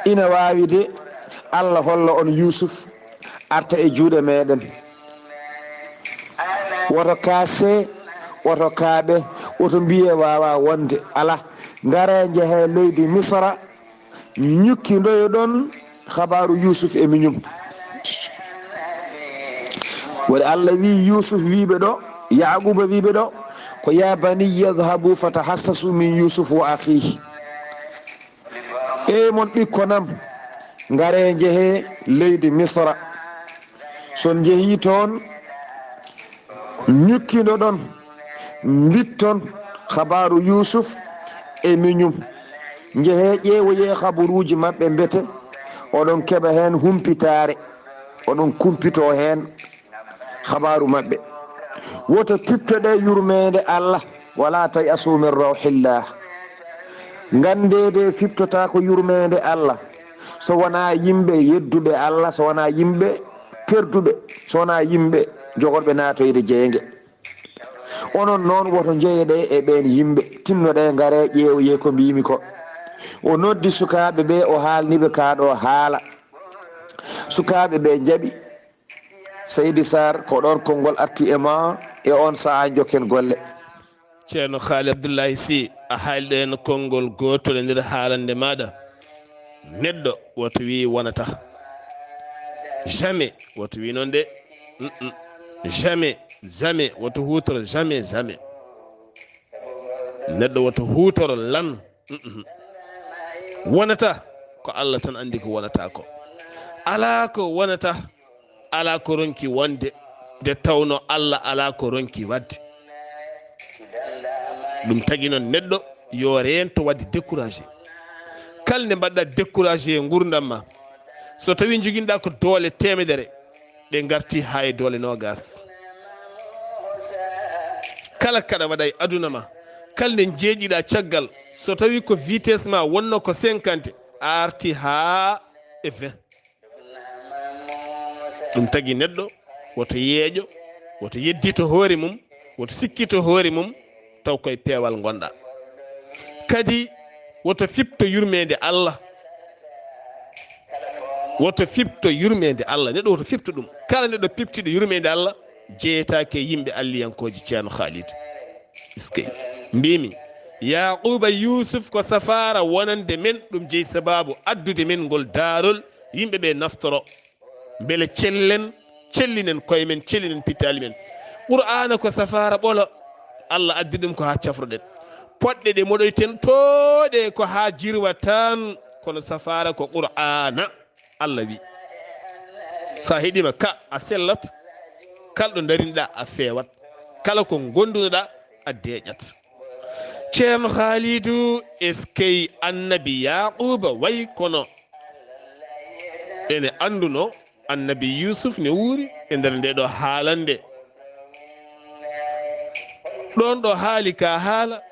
ina waawi de, Allah holla on Yuusuf, arta e juuɗe meeɗen. Woto kaasee, woto kaaɓee, woto mbiyee waawaa wonde, alaa, ngaree njehee leydi Misra, ñukkindoyoɗon habaaru Yuusuf e miñum. Woni Allah wii Yuusuf wii ɓe ɗo, Yaaquuba wii ɓe ɗo, ko, yaa baniyya idhabuu fatahassasu min Yuusuf wa akhiihi. Ee mon ɓikkon am, Ngaree njehee leydi Misra. So on njehii toon, ñukkindoɗon, mbitton habaaru Yuusuf e miñum. Njehee ƴeewoyee habaruuji maɓɓe mbete oɗon keɓa heen humpitaare, oɗon kumpitoo heen habaaru maɓɓe. Woto piptoɗee yurmeende Allah, wala tayasu min rawhillah. Nganndeede fiptotaako yurmeende Allah so wonaa yimɓe yedduɓe Allah, so wonaa yimɓe perduɓe, so wonaa yimɓe jogorɓe naatoyde jeynge. Onon noon woto njeyeɗee e ɓeen yimɓe, tinnoɗee ngaree ƴeewoyee ko mbiimi ko. O noddi sukaaɓe ɓe, o haalni ɓe kaa ɗoo haala. Sukaaɓe ɓe njaɓi. Seydi Sarr, ko ɗoon konngol arti e ma e oon sahaa, njokken golle. Ceerno Haali Abdullahi Si, a haali ɗo heen konngol gootol e nder haalande maaɗa. Neɗɗo woto wii wonata. Jamais, woto wii noon de. Mm-mm. Jamais, jamais, woto huutoro jamais, jamais. Neɗɗo woto huutoro lan. Mm-mm. Wonata ko Allah tan anndi ko wonata ko. Alaa ko wonata, alaa ko ronki wonde, nde tawno Allah alaa ko ronki waɗde. Ɗum tagi noon neɗɗo yo reento waɗde découragé. Kala nde mbaɗɗa découragé e nguurndam ma, so tawi njoginɗa ko doole teemedere, ɗe ngarti haa e doole noogas. Kala kaɗa waɗa e aduna ma, kala nde njeeƴiɗa caggal, so tawi ko vitesse ma wonno ko cinquante, a arti haa e vingt. Ɗum tagi neɗɗo woto yeeƴo, woto yeddito hoore mum, woto sikkito hoore mum, taw koye peewal ngonɗa. Kadi woto fipto yurmeende Allah. Woto fipto yurmeende Allah. Neɗɗo woto fipto ɗum. Kala neɗɗo piptiɗo yurmeende Allah, jeyetaake e yimɓe Alliyankooji, Ceerno Khalid. Eskey. Mbimi, Yaquba Yusuf ko safaara wonande men, ɗum jeyi sabaabu addude men ngol daarol, yimɓe ɓe naftoro. Mbele cellen, cellinen koye men, cellinen pittaali men. Qur'aana ko safaara ɓolo. Allah addi ɗum ko haa cafroɗen. Poɗɗe ɗe moɗoyten tooɗe ko haa jirwa tan, kono safaara ko Qur'aana. Allah wi, so a heɗiima ka, a sellat. Kala ɗo ndarinɗa, a feewat. Kala ko gondunoɗa, a deeƴat. Ceerno Haalidu, eskey, annabi Yaquba way kono ene annduno annabi Yusuf ne wuuri e nder nde ɗo haalande. Ɗon ɗo haali ka haala,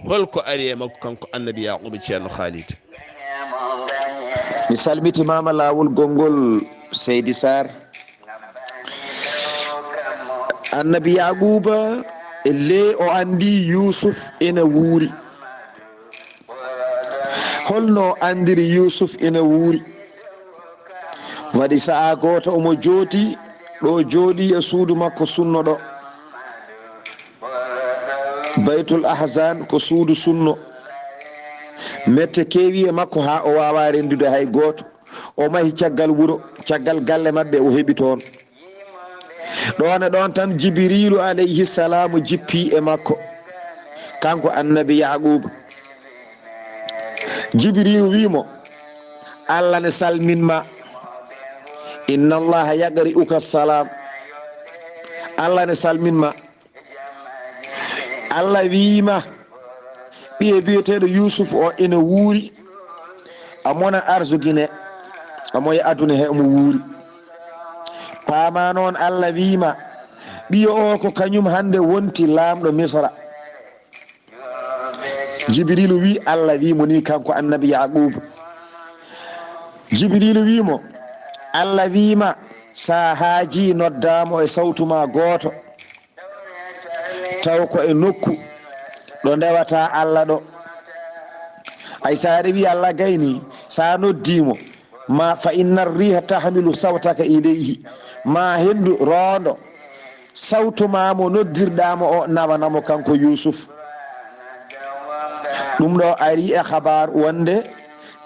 holko ari e makko kanko annabi Yaquba, Ceerno Khalid? Mi salmitimaama laawol gonngol, Seydi Sarr. Annabi Yaquba, e le o anndi Yusuf ene wuuri. Holno anndiri Yusuf ene wuuri? Waɗi sa'a gooto omo jooɗi ɗo jooɗi e suudu makko sunno ɗo. Baytul Ahzan ko suudu sunno. Mette keewi e makko haa o waawaa renndude hay gooto. O mahi caggal wuro, caggal galle maɓɓe, o heɓi toon. Ɗoon e ɗoon tan Jibiriilu alayhi salaamu jippii e makko, kanko annabi Yaquuba. Jibiriilu wii mo, "Allah ne salmin ma. Inna Allaha yaqri'uka salam." Allah ne salmin ma. Allah wii ma, ɓiye biyeteeɗo Yuusuf o ene wuuri, a mona arsugine, a moye aduna he omo wuuri. Paama noon, Allah wii ma, ɓiyo o ko kañum hannde wonti laamɗo Misra. Jibriilu wii, Allah wii mo ni kanko annabi Yaquuba. Jibriilu wii mo, Allah wii ma, sa haajii noddaa mo e sawtu ma gooto. Taw ko e nokku ɗo ndewataa Allah ɗo. Ay, sa rewii Allah gayni, sa noddii mo, ma fa inna riiha tahmilu sawtaka ilayhi, ma henndu roondo sawtu ma mo noddirɗaa mo o nawana mo kanko Yuusuf. Ɗum ɗo ari e habaar wonde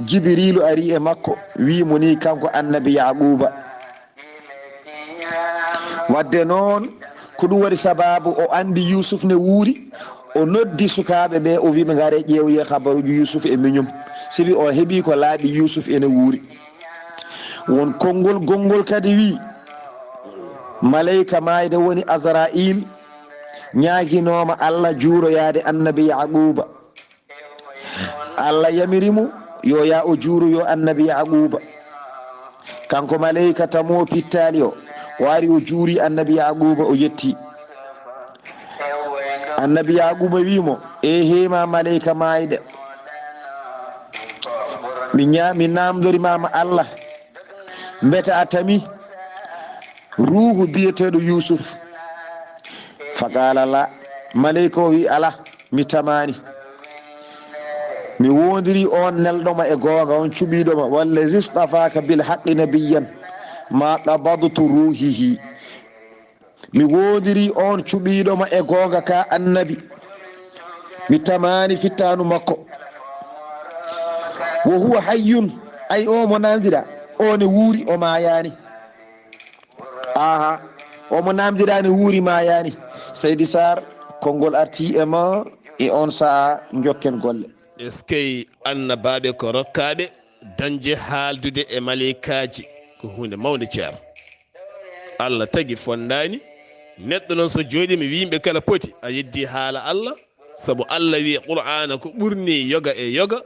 Jibriilu ari e makko, wii mo ni kanko annabi Yaquuba. Wadde noon, ko ɗum waɗi sabaabu o anndi Yuusuf ne wuuri, o noddi sukaaɓe ɓe, o wii ɓe, "Ngaree ƴeewoyee habaruuji Yuusuf e miñum, sibi o heɓii ko laaɓi Yuusuf ene wuuri." Won konngol gonngol kadi wi, maleyka maayde woni Azra'il ñaaginooma Allah juuroyaade annabi Yaquuba. Allah yamiri mo yo yaa o juuroyo annabi Yaquuba. Kanko maleyka tamo pittaali o, o ari o juuri annabi Yaquuba o yetti. Annabi Yaquuba wi mo, eehey ma maleyka maayde, mi ña-, mi naamndori ma ma Allah, mbete a tami ruuhu biyeteeɗo Yuusuf? Faqaala la, maleyka o wi, alaa, mi tamaani. Mi woondiri on nelɗo ma e goonga, on cuɓiiɗo ma, wallazi stafaaka bil haqqi nabiyyan ma qabadtu ruuhihi. Mi woondiri on cuɓiiɗo ma e goonga ka annabi. Mi tamaani fittaandu makko. Wa huwa hayyun, ay o mo naamndiraa, o ne wuuri, o maayaani. Aha, o mo naamndiraa ne wuuri, maayaani. Seydi Sarr, konngol arti e ma e on sa'a, njokken golle. Eskey, annabaaɓe ko rokkaaɓe dañde haaldude e maleykaaji, ko huunde mawnde, ceerno. Allah tagi fonndaani, neɗɗo noon so jooɗiima wi yimɓe kala poti, a yeddii haala Allah, sabu Allah wi e Qur'aana ko ɓurni yoga e yoga,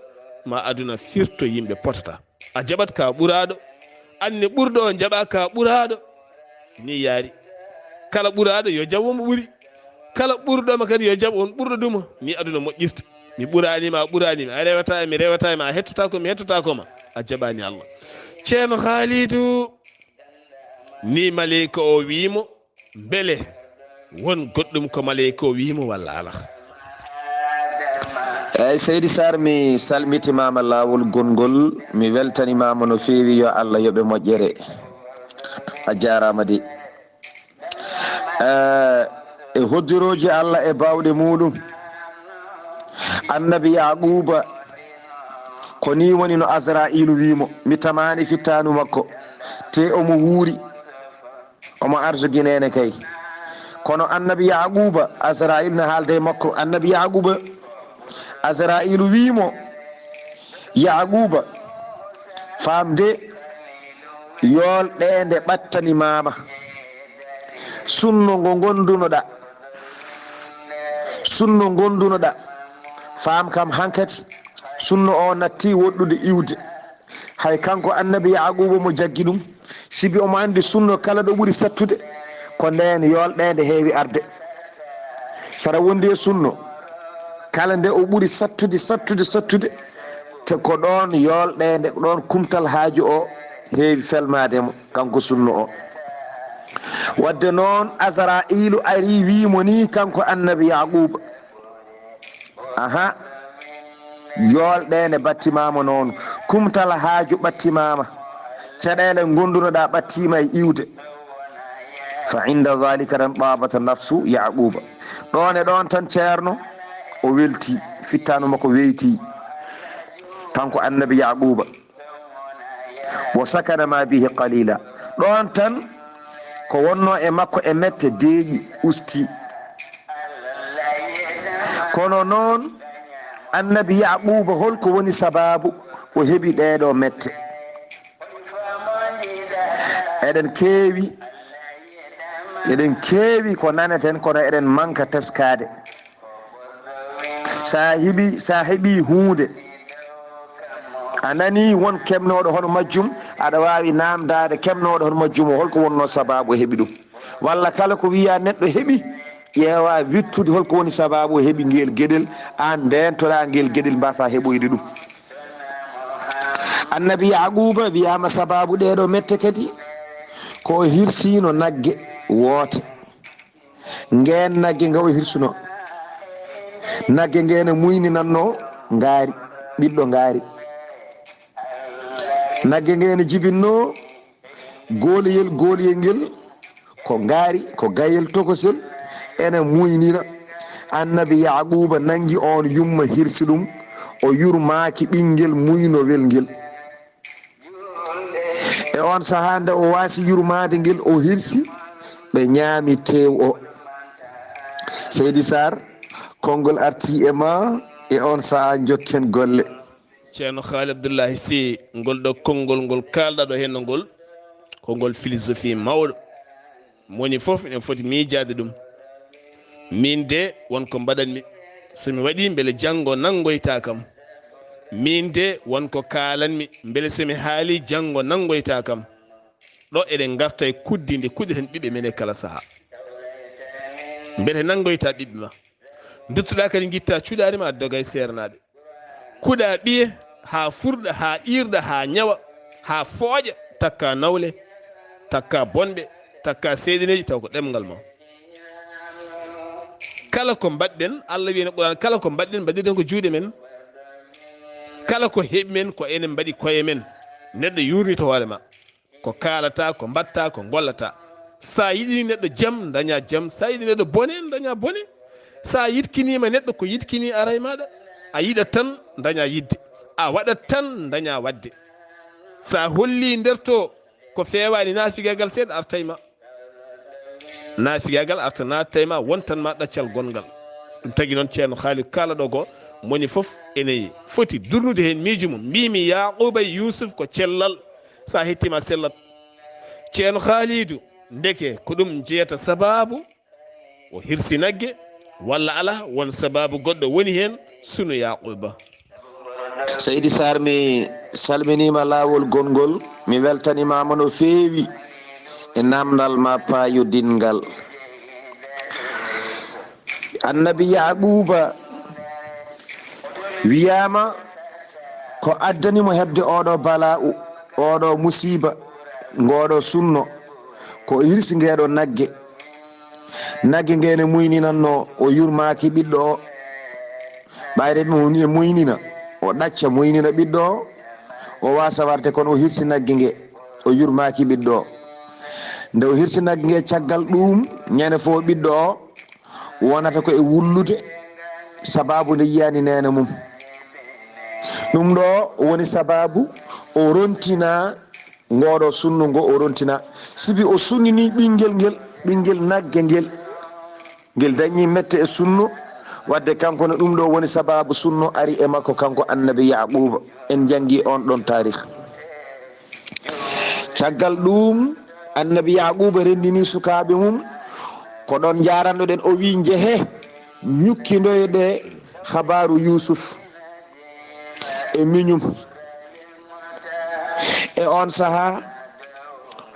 ma aduna firto yimɓe potata. A jaɓat ka ɓuraaɗo, anne ɓurɗo o jaɓa ka ɓuraaɗo, ni yaari. Kala ɓuraaɗo yo jaɓ mo ɓuri, kala ɓurɗo ma kadi yo jaɓ on ɓurɗo duma, ni aduna moƴƴirta. Mi ɓuraani ma, a ɓuraani ma, a rewata e mi, rewata e ma, a hettota ko mi, hettota ko ma, a jaɓaani Allah. Ceerno Haalidu, ni maleyka o wi mo, mbele won goɗɗum ko maleyka o wi mo walla alaa? Eey, Seydi Sarr, mi salmitimaama laawol gonngol, mi weltanimaama no feewi, yo Allah yoɓe moƴƴere. A jaaraama de. Eh, e hoddirooji Allah e baawɗe muuɗum, annabi Yaquuba, ko nii woni no Azra'iilu wii mo, mi tamaani fittaandu makko, te omo wuuri, omo arsugineene kay. Kono annabi Yaquuba, Azra'iilu na haalda e makko, annabi Yaquuba, Azra'iilu wii mo, Yaquuba, faam de, yoolɗeende ɓattanimaama. Sunno ngo ngondunoɗaa, sunno ngondunoɗaa, faam kam hankati, sunno o natti woɗɗude iwde. Hay kanko annabi Yaquuba mo jaggi ɗum, sibi omo anndi sunno kala ɗo ɓuri sattude, ko ndeen yoolɗeende heewi arde. Sara wondi e sunno, kala nde o ɓuri sattude, sattude, sattude, te ko ɗoon yoolɗeende, ko ɗoon kumtal haaju o heewi felmaade mo, kanko sunno o. Wadde noon, Azra'iilu ari wii mo nii, kanko annabi Yaquuba. Aha, yoolɗeende battimaama noon, kumtal haaju ɓattimaama, caɗeele ngondunoɗaa ɓattiima e iwde. Fa inda zalika tan tabata nafsu Yaquuba. Ɗoon e ɗoon tan ceerno o welti, fittaandu makko weyti, kanko annabi Yaquuba. Wa sakana ma bihi qalila. Ɗoon tan ko wonnoo e makko e mette deeƴi usti. Kono noon, annabi Yaquuba, holko woni sabaabu o heɓi ɗeeɗoo mette? Eɗen keewi, eɗen keewi ko naneten, kono eɗen manka teskaade. So a heɓi, so a heɓi huunde, a nani won keɓnooɗo hono majjum, aɗa waawi naamndaade keɓnooɗo hono majjum o, holko wonnoo sabaabu o heɓi ɗum? Walla kala ko wiyaa neɗɗo heɓi, ƴeewa wittude holko woni sabaabu o heɓi ngeel geɗel, aan ndeentoɗaa ngeel geɗel, mbaasaa heɓoyde ɗum. Annabi Yaquuba wiyaama sabaabu ɗeeɗoo mette kadi, ko o hirsiino nagge woote. Ngeen nagge nga o hirsuno, nagge ngeen e muyninanno ngaari, ɓiɗɗo ngaari. Nagge ngeen e jibinno gooleyel, gooleyel ngel ko ngaari, ko gayel tokosel, ene muynina. Annabi Yaquuba nangi oon yumma hirsi ɗum, o yurmaaki ɓinngel muynowel ngel. E oon sahaa, nde o waasi yurmaade ngel, o hirsi, ɓe ñaami teew o. Seydi Sarr, konngol arti e ma, e oon sahaa njokken golle. Ceerno Haali Abdullahi Sey, ngol ɗo konngol ngol kaalɗa ɗo henno ngol, ko ngol philosophie mawɗo. Moni fof ene foti miijaade ɗum. Miin de, won ko mbaɗanmi. So mi waɗii, mbele janngo nanngoytaa kam. Miin de, won ko kaalanmi. Mbele so mi haalii, janngo nanngoytaa kam. Ɗo eɗen ngarta e kuddi ndi kuɗɗeten ɓiɓɓe men e kala sahaa. Mbele nanngoytaa ɓiɓɓe ma. Nduttuɗaa kadi, ngittaa cuɗaari ma, doga e seernaaɓe. Kuɗaa ɓiye haa furɗa, haa iirɗa, haa ñawa, haa fooƴa, takkaa nawle, takkaa bonɓe, takkaa seyɗineeji, taw ko ɗemngal ma. Kala ko mbaɗɗen, Allah wiyi e Qur'aan, kala ko mbaɗɗen, mbaɗirɗen ko juuɗe men. Kala ko heɓi men, ko enen mbaɗi koye men. Neɗɗo yuurnito hoore ma. Ko kaalataa, ko mbaɗtaa, ko ngollataa. So a yiɗini neɗɗo jam, ndañaa jam. So a yiɗi neɗɗo bone, ndañaa bone. So a yiɗkiniima neɗɗo, ko yiɗkinii ara e maaɗa. A yiɗat tan, ndañaa yiɗde. A waɗat tan, ndañaa waɗde. So a hollii nder to ko feewaani, naafigaagal seeɗa arta e ma. Naafigaagal arta naata e ma, wontan ma ɗaccal gonngal. Ɗum tagi noon Ceerno Haali kala ɗo ko moni fof ene foti durnude heen miijo mum. Mbiimi Yaaquuba e Yuusuf ko cellal. So a hettiima a sellat. Ceerno Haaliidu, ndeke ko ɗum jeyata sabaabu o hirsi nagge, walla alaa, won sabaabu goɗɗo woni heen, sunu Yaaquuba. Seydi Saar, mi salminiima laawol gonngol, mi weltaniima ma no feewi e naamndal ma paayodinngal. Annabi Yaaquuba wiyaama ko addani mo heɓde ooɗo balaa'u, ooɗo musiiba, ngooɗo sunno, ko hirsi ngeeɗo nagge. Nagge nge ne muyninannoo, o yurmaaki ɓiɗɗo o. Ɓayde mo woni e muynina, o ɗacca muynina ɓiɗɗo o, o waasa warde, kono o hirsi nagge nge, o yurmaaki ɓiɗɗo o. Nde o hirsi nagge nge, caggal ɗuum, ñande fof ɓiɗɗo o wonata ko e wullude, sabaabu nde yiyaani neene mum. Ɗum ɗo woni sabaabu o rontina ngooɗo sunno ngo o rontina, sibi o sunnini ɓinngel ngel, ɓinngel nagge ngel, ngel dañi mette e sunno, wadde kanko ne ɗum ɗo woni sabaabu sunno ari e makko, kanko annabi Yaaquuba. En njanngi on ɗon taarih. Caggal ɗum, annabi Yaaquuba renndini sukaaɓe mum, ko ɗon njaarannoɗen, o wii, "Njehe, ñukkindoyɗe habaaru Yuusuf e miñum." E on sahaa,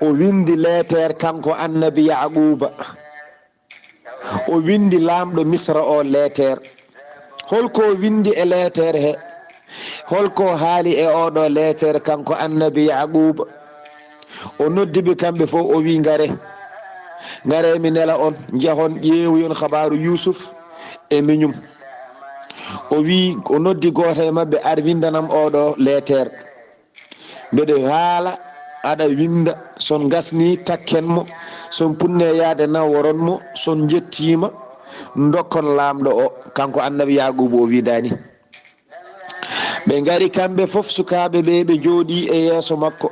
o winndi leeteer kanko annabi Yaaquuba. O winndi laamɗo Misra o leeteer. Holko o winndi e leeteer he? Holko o haali e oɗo leeteer kanko annabi Yaaquuba? O noddi ɓe kamɓe fof, o wii, "Ngare, ngare, mi nela on, njahon ƴeewoyon habaaru Yuusuf e miñum." O wii, o noddi gooto e maɓɓe, "Ar winndanam oɗo leeteer." Mbeɗe haala, aɗa winnda, so ngasni, takken mo, so punne yaade, naworon mo, so njettiima, ndokkon laamɗo o. Kanko annabi Yaaquuba o winndani. Ɓe ngari kamɓe fof, sukaaɓe ɓe, ɓe njooɗii e yeeso makko.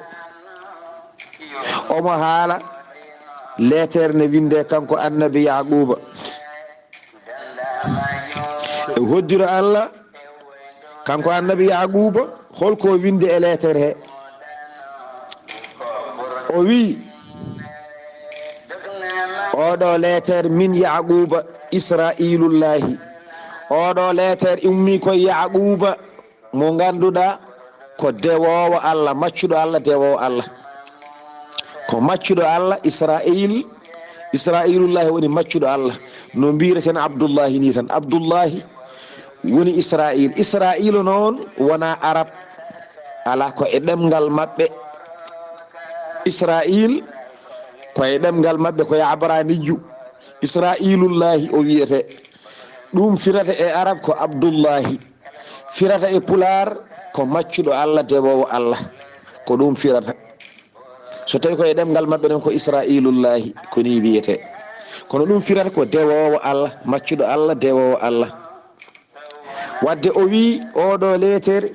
Omo haala, leeteer ne winndee kanko annabi Yaaquuba. E hoddiro Allah, kanko annabi Yaaquuba, holko o winndi e leeteer he? O wii, "Oɗo leeteer min Yaaquuba Isra'iilullaahi. Oɗo leeteer ummii ko Yaaquuba mo ngannduɗaa ko dewoowo Allah, maccuɗo Allah, dewoowo Allah." Ko maccuɗo Allah, Isra'iil, Isra'iilullaahi woni maccuɗo Allah. No mbiyeten Abdullaahi ni tan. Abdullaahi woni Isra'iil. Isra'iila noon wonaa Arab. Alaa, ko e ɗemngal maɓɓe. Isra'iil ko e ɗemngal maɓɓe, ko e Abraniyu. Isra'iilullaahi o wiyetee. Ɗum firata e Arab ko Abdullaahi. Firata e Pulaar ko maccuɗo Allah, dewoowo Allah. Ko ɗum firata. So tawi ko e ɗemngal maɓɓe ɗen ko Isra'iilullaahi, ko ni wiyetee. Kono ɗum firata ko dewoowo Allah, maccuɗo Allah, dewoowo Allah. Wadde o wii, oɗo leeter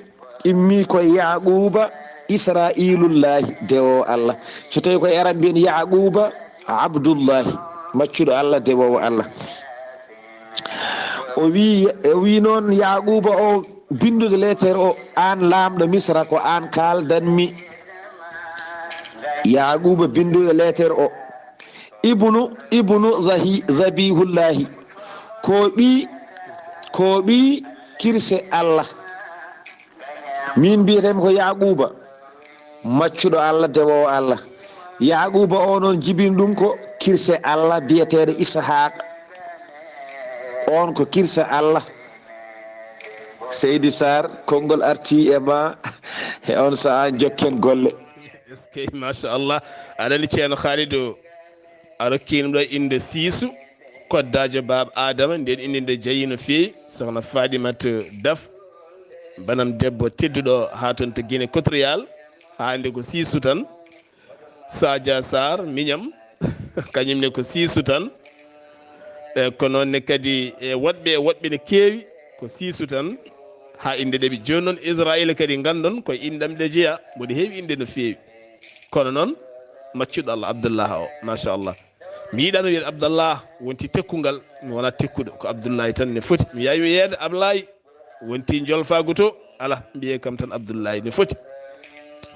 immii ko Yaaquuba Isra'iilullaahi, dewoowo Allah. So tawi ko e Arab mbiyen Yaaquuba Abdullaahi, maccuɗo Allah, dewoowo Allah. O wii, o wii noon Yaaquuba o bindude leeter o, aan laamɗo Misra, ko aan kaaldanmi. Yaaquuba bindude leeter o. Ibnu, ibnu Zahi-, Zabihullahi. Ko ɓii, ko ɓii kirse Allah. Min mbiyetemi ko Yaaquuba, maccuɗo Allah, dewoowo Allah. Yaaquuba o noon jibini ɗum ko kirse Allah biyeteeɗo Ishaaq. On ko kirse Allah. Seydi Sarr, konngol arti e ma e on sahaa, jokken golle. Eskey, machallah. Aɗa anndi Ceerno Khalidou, a rokkiino ɗo innde Siisu, koddaajo Baaba Aadama, ndeen innde nde jeyi no feewi, Sokhna Fadimat Daf, banam debbo tedduɗo haa toon to Guinée Équatoriale, haa hannde ko Siisu tan. Sadia Sarr, miñam, kañum ne ko Siisu tan. E, ko noon ne kadi e woɗɓe, e woɗɓe ne keewi, ko Siisu tan. Haa innde ɗeɓi. Jooni noon Israayiila kadi nganndon ko inɗam ɗe jeya, mboɗo heewi innde no feewi. Kono noon, maccuɗo Allah Abdallah o, machallah. Mi yiɗano wiyde Abdallah, wonti tekkungal, mi wona tekkuɗo, ko Abdullahi tan ne foti. Mi yawi mi yeede Ablaye, wonti jolfaagu to, ala, mbiye kam tan Abdullahi ne foti.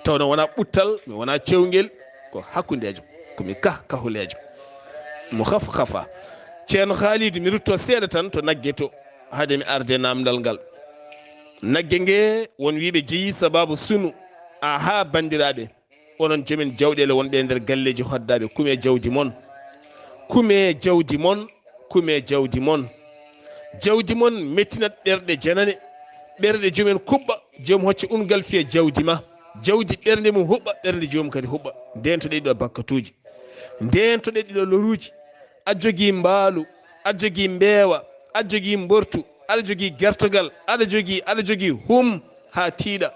Tawno wona ɓuttal, mi wona cewngel, ko hakkundeejo, ko mi kah kahuleejo. Mo khaf khafa. Ceerno Khalid, mi rutto seeɗa tan to nagge to, hade mi arde namdal ngal. Nagge nge, won wiiɓe jeyi sababu sunu. Aha, banndiraaɓe, onon jomen jawɗeele wonɓe e nder galleeji hoddaaɓe, kume jawdi mon. Kume jawdi mon, kume jawdi mon. Jawdi mon mettinat ɓerɗe janane, ɓerɗe jomen kuɓɓa, joom hocca ungal fiya jawdi ma. Jawdi ɓernde mum huɓɓa, ɓernde joom kadi huɓɓa. Ndeentoɗe ɗiɗo bakkatuuji. Ndeentoɗe ɗiɗo loruuji. Aɗa jogii mbaalu, aɗa jogii mbeewa, aɗa jogii mbortu, aɗa jogii gertogal, aɗa jogii, aɗa jogii hum haa tiiɗa.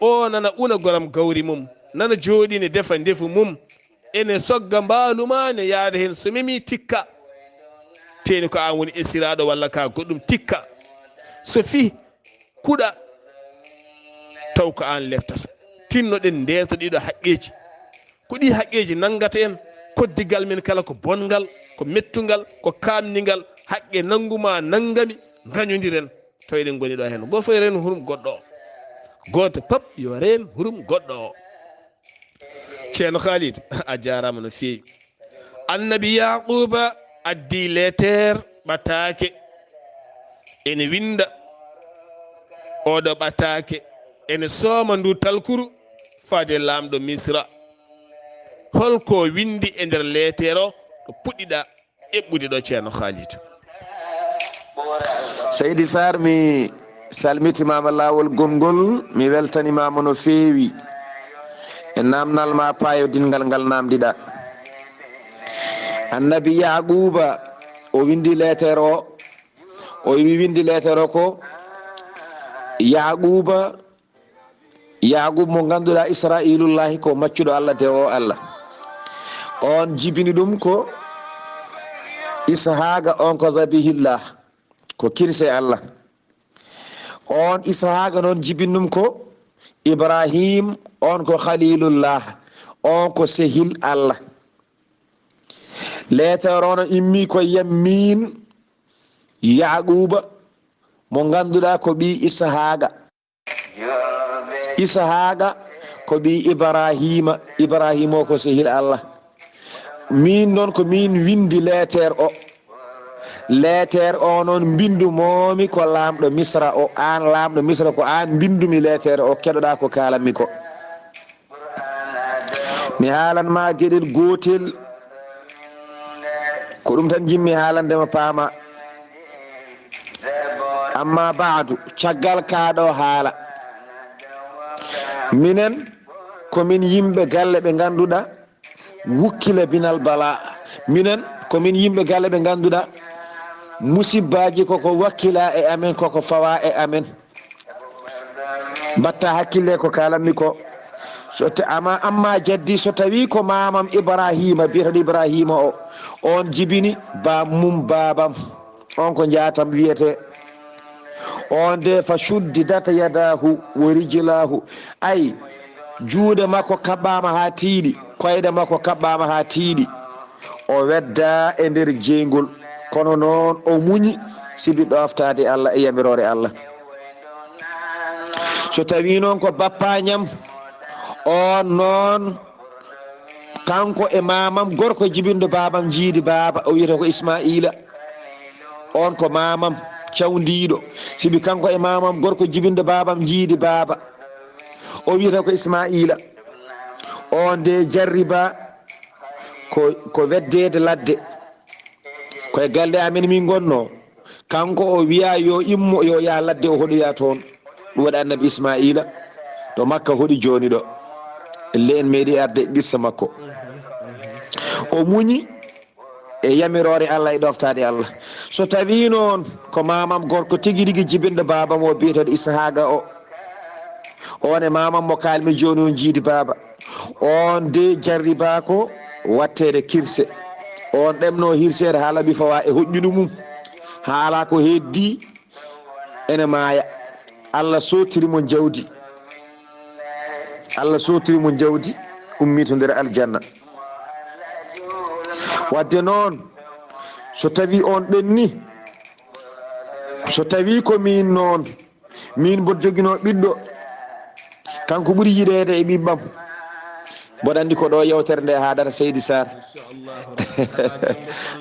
O nana una goram gawri mum, nana jooɗi ne defa ndefu mum. Ene sogga mbaalu ma ne yaada heen. So memii tikka, teeni ko aan woni esiraaɗo walla ka goɗɗum tikka. So fii kuɗa, taw ko aan leftata. Tinnoɗen ndeento ɗiɗo haqqeeji. Ko ɗi haqqeeji nanngata en, koddigal men kala ko bonngal, ko mettungal, ko kaamningal, haqqe nanngu ma nanngami, ngañondiren. Taw eɗen ngoni ɗo heen. Gooto fof yo reen hurum goɗɗo o. Gooto pap yo reen hurum goɗɗo o. Ceerno Khalid, a jaaraama no feewi. Annabi Yaquuba addi leeteer ɓataake. Ene winnda oɗo ɓataake. Ene sooma ndu talkuru faade laamɗo Misra. Holko winndi e nder leeteer o? Ɗo puɗɗiɗa eɓɓude ɗo, Ceerno Khalid. Seydi Sarr, mi salmitimaama laawol gonngol, mi weltanimaama no feewi e naamnal ma paayodinngal ngal naamndiɗa. Annabi Yaaquuba, o winndi leeter o, o wi winndi leeter o ko Yaaquuba, Yaaquuba mo ngannduɗaa Israa'iilullaahi ko maccuɗo Allah, dewoowo Allah. On jibini ɗum ko Ishaaqa, on ko Zabihillah, ko kirse Allah. On Ishaaqa noon jibini ɗum ko Ibrahim, on ko Khalilullah, on ko sehil Allah. Leeter o no immi ko yammiin Yaaquuba mo ngannduɗaa ko ɓii Ishaaqa. Ishaaqa ko ɓii Ibrahima, Ibrahima o ko sehil Allah. Miin noon ko miin winndi leeter o. Leeter o noon mbinndu moomi ko laamɗo Misra o, aan laamɗo Misra ko aan mbinndumi leeter o, keɗoɗaa ko kaalanmi ko. Mi haalan ma geɗel gootel, ko ɗum tan jimmi haalande ma paama. Amma baadu, caggal kaa ɗo haala, minen ko min yimɓe galle ɓe ngannduɗaa wukkila binal bala. Minen ko min yimɓe galle ɓe ngannduɗaa musibbaaji koko wakkila e amen, koko fawa e amen. Mbatta hakkille ko kaalanmi ko. So ta-, ama, amma jaddi, so tawi ko maamam Ibrahima, biyeteeɗo Ibrahima o, on jibini bammum baabam, on ko njaatam wiyete. On de fa shuddidat yadahu wa rijlahu. Ay, juuɗe makko kaɓɓaama haa tiiɗi, koyɗe makko kaɓɓaama haa tiiɗi. O wedda e nder jeyngol, kono noon o muñi, sibi ɗooftaade Allah e yamiroore Allah. So tawii noon ko bappañam, oon noon, kanko e maamam gorko jibinɗo baabam jiidi baaba, o wiyata ko Ismaa'iila. Oon ko maamam cawndiiɗo, sibi kanko e maamam gorko jibinɗo baabam jiidi baaba, o wiyata ko Ismaa'iila. Oon de jarriba ko, ko weddeede ladde. Ko e galle amen min ngonnoo. Kanko o wiyaa yo immo, yo yaa ladde, o hoɗoya toon. Ɗum waɗi Annabi Ismaa'iila to Makka hoɗi jooni ɗo. Nden en meeɗi arde qissa makko. O muñi e yamiroore Allah e ɗoftaade Allah. So tawii noon ko maamam gorko tigi rigi jibinɗo baabam o biyeteeɗo Ishaaqa o, oon e maamam mo kaalmi jooni on jiidi baaba, oon de jarribaa ko watteede kirse. Oon ɗemnoo hirseede haa laɓi fawa e hoƴƴudu mum. Haa alaa ko heddii ene maaya. Allah sottiri mo jawdi. Allah sottiri mo jawdi, ummii to nder aljanna. Wadde noon, so tawii oon ɓenni, so tawii ko miin noon, miin mboɗo joginoo ɓiɗɗo, kanko ɓuri yiɗeede e ɓiɓɓam. Mboɗo anndi ko ɗo yewtere nde haadata, Seydi Sarr.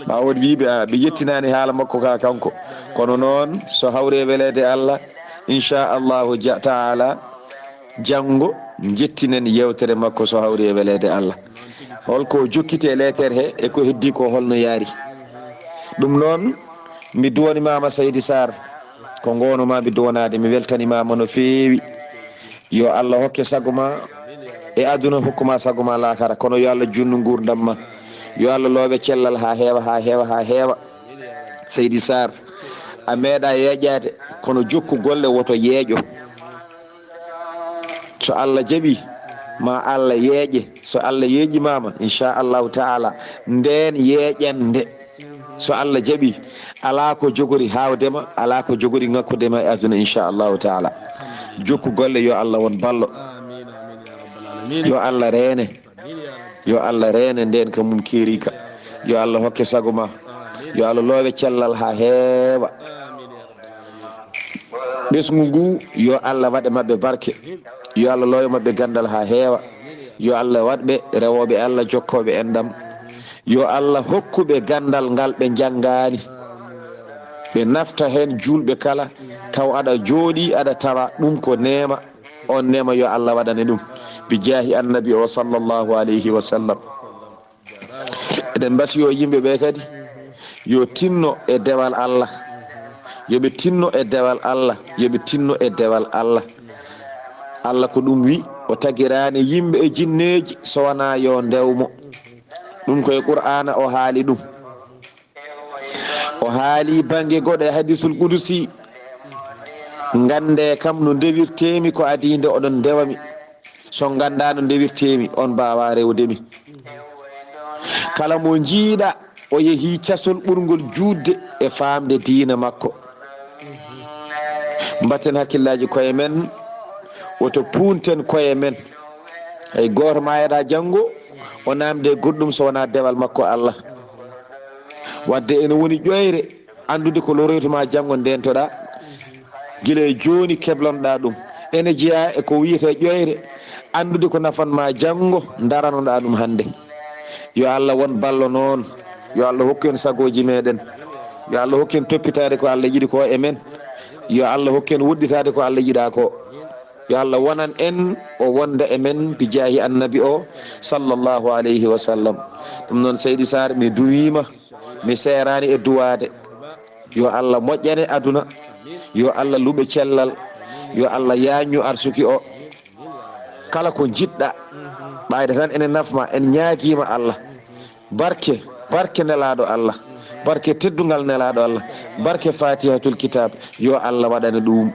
Ma won wiiɓe, a, ɓe yettinaani haala makko ka kanko. Kono noon, so hawri e weleede Allah, inchallahu ja-, taala, janngo njettinen yewtere makko so hawri e weleede Allah. Holko jokkiti e leetere he, e ko heddii ko holno yaari? Ɗum noon, mi duwanimaama Seydi Sarr, ko ngono ma mi duwanaade, mi weltanimaama no feewi. Yo Allah hokke sago ma e aduna, hokku ma sago ma laakara, kono yo Allah junnu nguurndam ma. Yo Allah loowe cellal haa heewa, haa heewa, haa heewa. Seydi Sarr, a meeɗa yeeƴaade, kono jokku golle woto yeeƴo. So Allah jaɓi ma Allah yeeƴe, so Allah yeeƴimaama, inchallahu taala, ndeen yeeƴande. So Allah jaɓi, alaa ko jogori haawde ma, alaa ko jogori ŋakkude ma e aduna, inchallahu taala. Jokku golle, yo Allah won ballo. Yo Allah reene. Yo Allah reene ndeen ka mum keeriika. Yo Allah hokke sago ma. Yo Allah loowe cellal haa heewa. Ɓesngu ngu, yo Allah waɗ e maɓɓe barke. Yo Allah loowe maɓɓe ganndal haa heewa. Yo Allah waɗ ɓe rewooɓe Allah, jokkooɓe enɗam. Yo Allah hokku ɓe ganndal ngal ɓe njanngaani. Ɓe nafta heen juulɓe kala, taw aɗa jooɗii, aɗa tawa ɗum ko neema. On neema yo Allah waɗane ɗum. Bi jaahi Annabi o sallallahu alayhi wa sallam. Eɗen mbasiyoo yimɓe ɓe kadi yo tinno e dewal Allah. Yo ɓe tinno e dewal Allah. Yo ɓe tinno e dewal Allah. Allah ko ɗum wi, o tagiraani yimɓe e jinneeji so wanaa yo ndew mo. Ɗum ko e Qur'aana o haali ɗum. O haali bannge goɗo e hadisul qudusi, "Nganndee kam no ndewirtee-mi ko adii nde oɗon ndewa mi. So nganndaa no ndewirtee-mi, on mbaawaa rewde mi." Kala mo njiiɗa, o yehii casol ɓurngol juutde e faamde diina makko. Mbatten hakkillaaji koye men, woto puunten koye men. Hay gooto maayataa janngo, o naamde e goɗɗum so wonaa dewal makko Allah. Wadde ene woni ƴoyre, anndude ko loroytuma janngo ndeentoɗaa, gila e jooni keblanɗaa ɗum. Ene jeyaa e ko wiyetee ƴoyre, anndude ko nafanma janngo, ndaranoɗaa ɗum hannde. Yo Allah won ballo noon. Yo Allah hokku en sagooji meɗen. Yo Allah hokku en toppitaade ko Allah yiɗi ko e men. Yo Allah hokku en woɗɗitaade ko Allah yiɗaa ko. Yo Allah wonan en, o wonda e men, bi jaahi Annabi o, sallallahu alayhi wa sallam. Ɗum noon, Seydi Sarr, mi duwiima, mi seeraani e duwaade. Yo Allah moƴƴane aduna. Yo Allah luɓe cellal. Yo Allah yaañu arsuki o. Kala ko njiɗɗa, ɓayde tan ene nafma, en ñaagiima Allah. Barke, barke Nelaaɗo Allah, barke teddungal Nelaaɗo Allah, barke Fatihatul Kitab, yo Allah waɗane ɗum.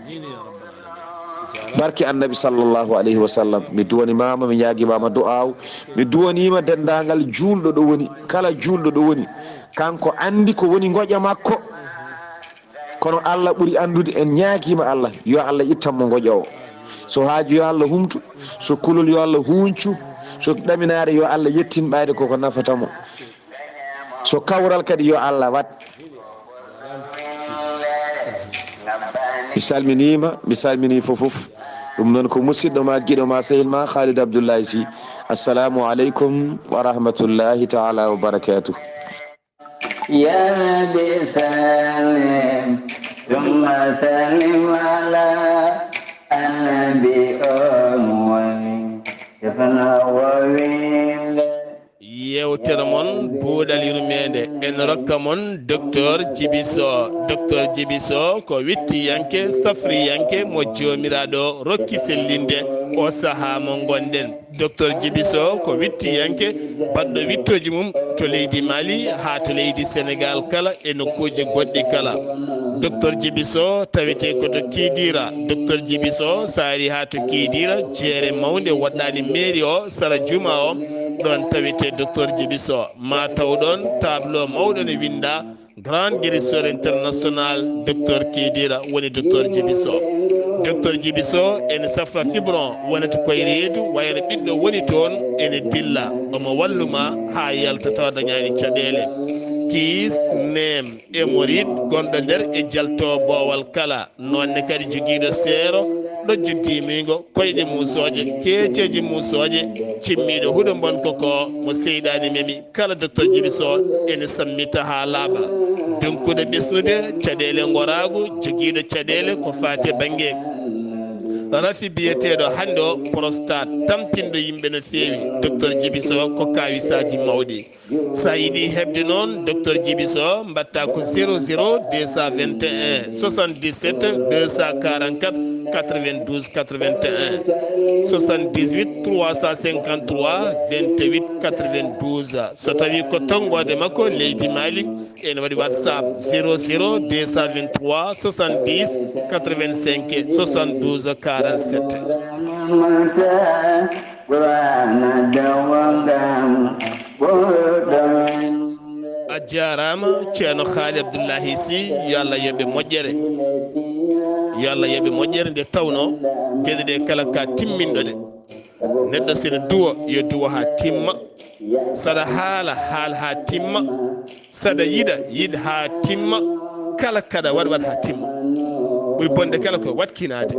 Barke Annabi sallallahu alayhi wa sallam, mi duwanimaama, mi ñaagimaama du'aaw, mi duwaniima denndaangal juulɗo ɗo woni, kala juulɗo ɗo woni, kanko anndi ko woni ngoƴa makko. Kono Allah ɓuri anndude, en ñaagiima Allah, yo Allah ittan mo ngoƴa o. So haaju, yo Allah humtu. So kulol, yo Allah huuñcu. So ɗaminaare, yo Allah yettin ɓayde koko nafata mo. So kawral kadi, yo Allah waɗ. Mi salminiima, mi salminii fof fof. Ɗum noon ko musidɗo ma, giɗo ma, sehil ma Khalid Abdoulaye Sy. Assalamu aleykum wa rahmatullahi taala wa barakatuh. يا رب سلم ثم سلم على النبي أموي يفنى وويل Yewtere mon buuɗal yurmeende en rokka mon Docteur Djiby Sow. Docteur Djiby Sow ko wittiyanke safriyanke mo Joomiraaɗo rokki sellinde o sahaa mo ngonɗen. Docteur Djiby Sow ko wittiyanke baɗɗo wittooji mum to leydi Mali haa to leydi Senegaal kala e nokkuuji goɗɗi kala. Docteur Djiby Sow tawetee ko to Kidira. Docteur Djiby Sow so ari haa to Kidira, jeere mawnde woɗɗaani meeri o, sara juma o, ɗoon tawetee Docteur Djiby Sow. Ma taw ɗoon tableau mawɗo ne winndaa Grand Guérisseur International Docteur Kidira woni Docteur Djiby Sow. Docteur Djiby Sow ene safra fibron wonata koye reedu, wayno ɓiɗɗo woni toon ene dilla, omo wallu ma haa yalta tawa dañaani caɗeele. Kiis, neem, hémorroïde gonɗo nder e jalto boowal kala, noon ne kadi jogiiɗo seero, ɗojjo diimiingo, koyɗe muusooje, keeceeje muusooje, cimmiiɗo huɗo mbonko ko mo seyɗaani memi, kala Docteur Djiby Sow ene sammita haa laaɓa. Dunkuɗo ɓesnude caɗeele ngoraagu, jogiiɗo caɗeele ko faati e bannge rafi biyeteeɗo hannde o prostate, tampinɗo yimɓe no feewi. Docteur Djiby Sow ko kaawisaaji mawɗi. So a yiɗi heɓde noon Docteur Djiby Sow, mbaɗta ko zéro zéro deux cent vingt et un soixante-dix-sept deux cent quarante-quatre quatre-vingt-douze quatre-vingt-un, soixante-dix-huit trois cent cinquante-trois vingt-huit quatre-vingt-douze. So tawii ko tonngoode makko leydi Mali, ene waɗi WhatsApp zéro zéro deux cent vingt-trois soixante-dix quatre-vingt-cinq soixante-douze quarante-sept. Qur'ana dawangam ɓurɗo. A jaaraama Ceerno Haali Abdullahi Sy, yo Allah yoɓe moƴƴere. Yo Allah yoɓe moƴƴere. Nde tawnoo geɗe ɗe kala ka timminɗo ɗe. Neɗɗo sene duwo, yo duwo haa timma. Saɗa haala, haal haa timma. Saɗa yiɗa, yiɗ haa timma. Kala kaɗa waɗ, waɗ haa timma. Ɓuri bonde kala ko watkinaade.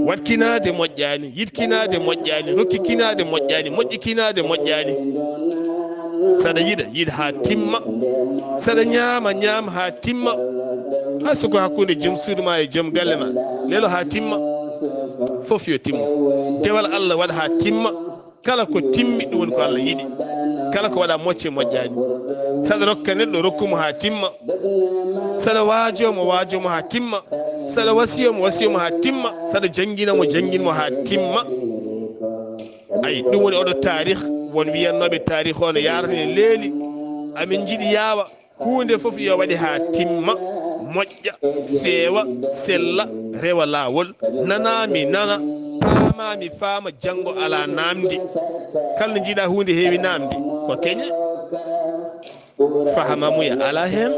Watkinaade moƴƴaani, yiɗkinaade moƴƴaani, rokkikinaade moƴƴaani, moƴƴikinaade moƴƴaani. Saɗa yiɗa, yiɗ haa timma. Saɗa ñaama, ñaam haa timma. Hay so ko hakkunde joom suudu ma e joom galle ma, lelo haa timma. Fof yo timmu. Dewal Allah waɗ haa timma. Kala ko timmi, ɗum woni ko Allah yiɗi. Kala ko waɗa mocce moƴƴaani. Saɗa rokka neɗɗo, rokku mo haa timma. Saɗa waajoo mo, waajoo mo haa timma. Saɗa wasiyoo mo, wasiyoo mo haa timma. Saɗa janngina mo, janngin mo haa timma. Ayi, ɗum woni oɗo taarih, won wiyannooɓe taarih o no yaarata ene leeli. Amin njiɗi yaawa. Huunde fof yo waɗe haa timma, moƴƴa, feewa, sella, rewa laawol. Nanaa mi nana, faamaa mi faama, janngo alaa naamndi. Kala nde njiɗaa huunde heewi naamndi, ko keñe. Fahamamuya alaa heen.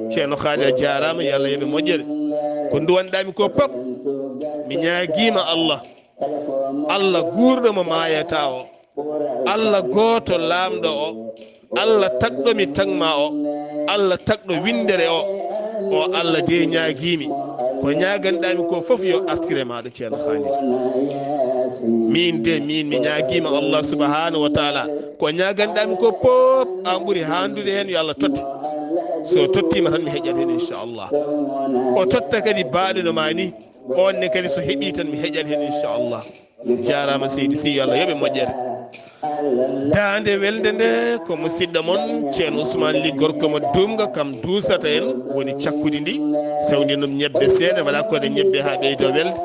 Ceerno Haali a jaaraama, yo Allah yoɓe moƴƴere. Ko nduwanɗaa mi ko pop, mi ñaagiima Allah. Allah guurɗo mo maayataa o. Allah gooto laamɗo o. Allah tagɗo mi tagmaa o. Allah tagɗo winndere o. O Allah de ñaagiimi. Ko ñaaganɗaa mi ko fof yo artire maaɗo Ceerno Haali. Miin de, miin mi ñaagiima Allah subhanahu wa taala. Ko ñaaganɗaa mi ko pop, aan ɓuri haandude heen, yo Allah totte. So tottiima tan mi heƴat heen inchallah. O totta kadi baaɗo no maa ni. On ne kadi so heɓii tan mi heƴat heen inchallah. Jaaraama seydi Sy, yo Allah yoɓe moƴƴere. Daande welde nde ko musidɗo mon Ceerno Ousmane Ly, gorko mo Duumga, kam duusata en, woni cakkudi ndi. Sewndinum ñebbe seeɗa, mbaɗa koode ñebbe haa ɓeydo welde.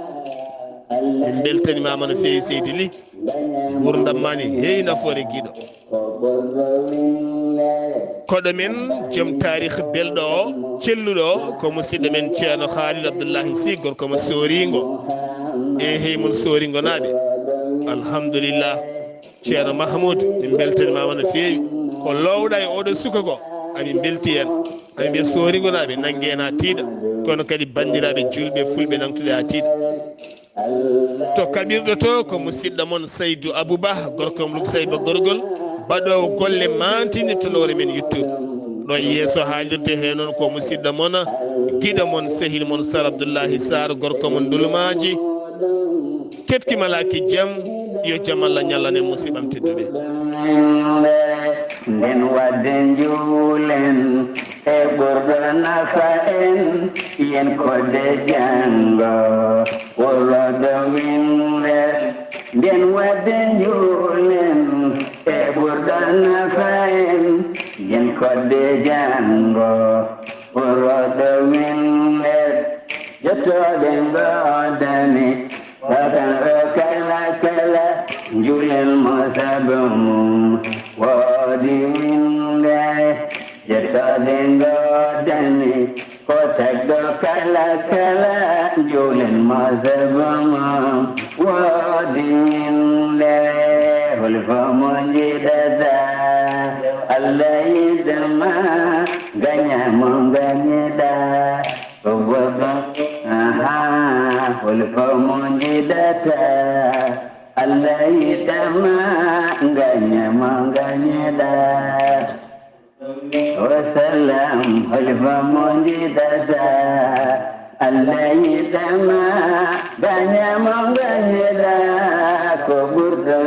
Min mbeltanimaama no feewi seydi Ly. Nguurndam maa ni heewi nafoore giɗo. Koɗo men joom taarih belɗo o, celluɗo o, ko musidɗo men Ceerno Khalil Abdullahi Sy, gorko mo Sooringo. E hey mon Sooringo naaɓe. Alhamdulillah. Ceerno Mahmoud, min mbeltanimaama no feewi. Ko loowɗa e oɗo suka ko, amin mbelti en. Amin mbiya Sooringo naaɓe, nannge en haa tiiɗa. Kono kadi banndiraaɓe juulɓe fulɓe, nangtuɗe haa tiiɗa. To kaɓirɗo to ko musidɗo mon Saydu Abu Bah, gorko mo Luksayba Gorgol, baɗoowo golle maantinde to lowre men YouTube. Ɗo e yeeso haalirde he noon ko musidɗo mon, giɗo mon, sehil mon Sar Abdullahi Sar, gorko mo Ndulmaaji. Ketki malaaki jam, yo jam Allah ñallan en, musidɓam tedduɓe. Nden wadde njuulen e ɓurɗo nafa en, yen kodde janngo worodo winde. Nden wadde njuulen e ɓurɗo nafa en, yen kodde janngo worodo winde. Jottooɗe ngoodani Bakan o kala kala, njuulen mo sabu mum woodi winde. Jottooɗe ngoodani ko tagɗo kala kala, njuulen mo sabu mum woodi winde. Hol fo mo njiɗata Allah yiɗama, gaña mo gañiɗa. Ko goɗɗo, aha, hol fo mo njiɗata Allah yiɗama, gaña mo gañiɗa. O sallam, hol fo mo njiɗata Allah yiɗama, gaña mo gañiɗa. Ko ɓurɗo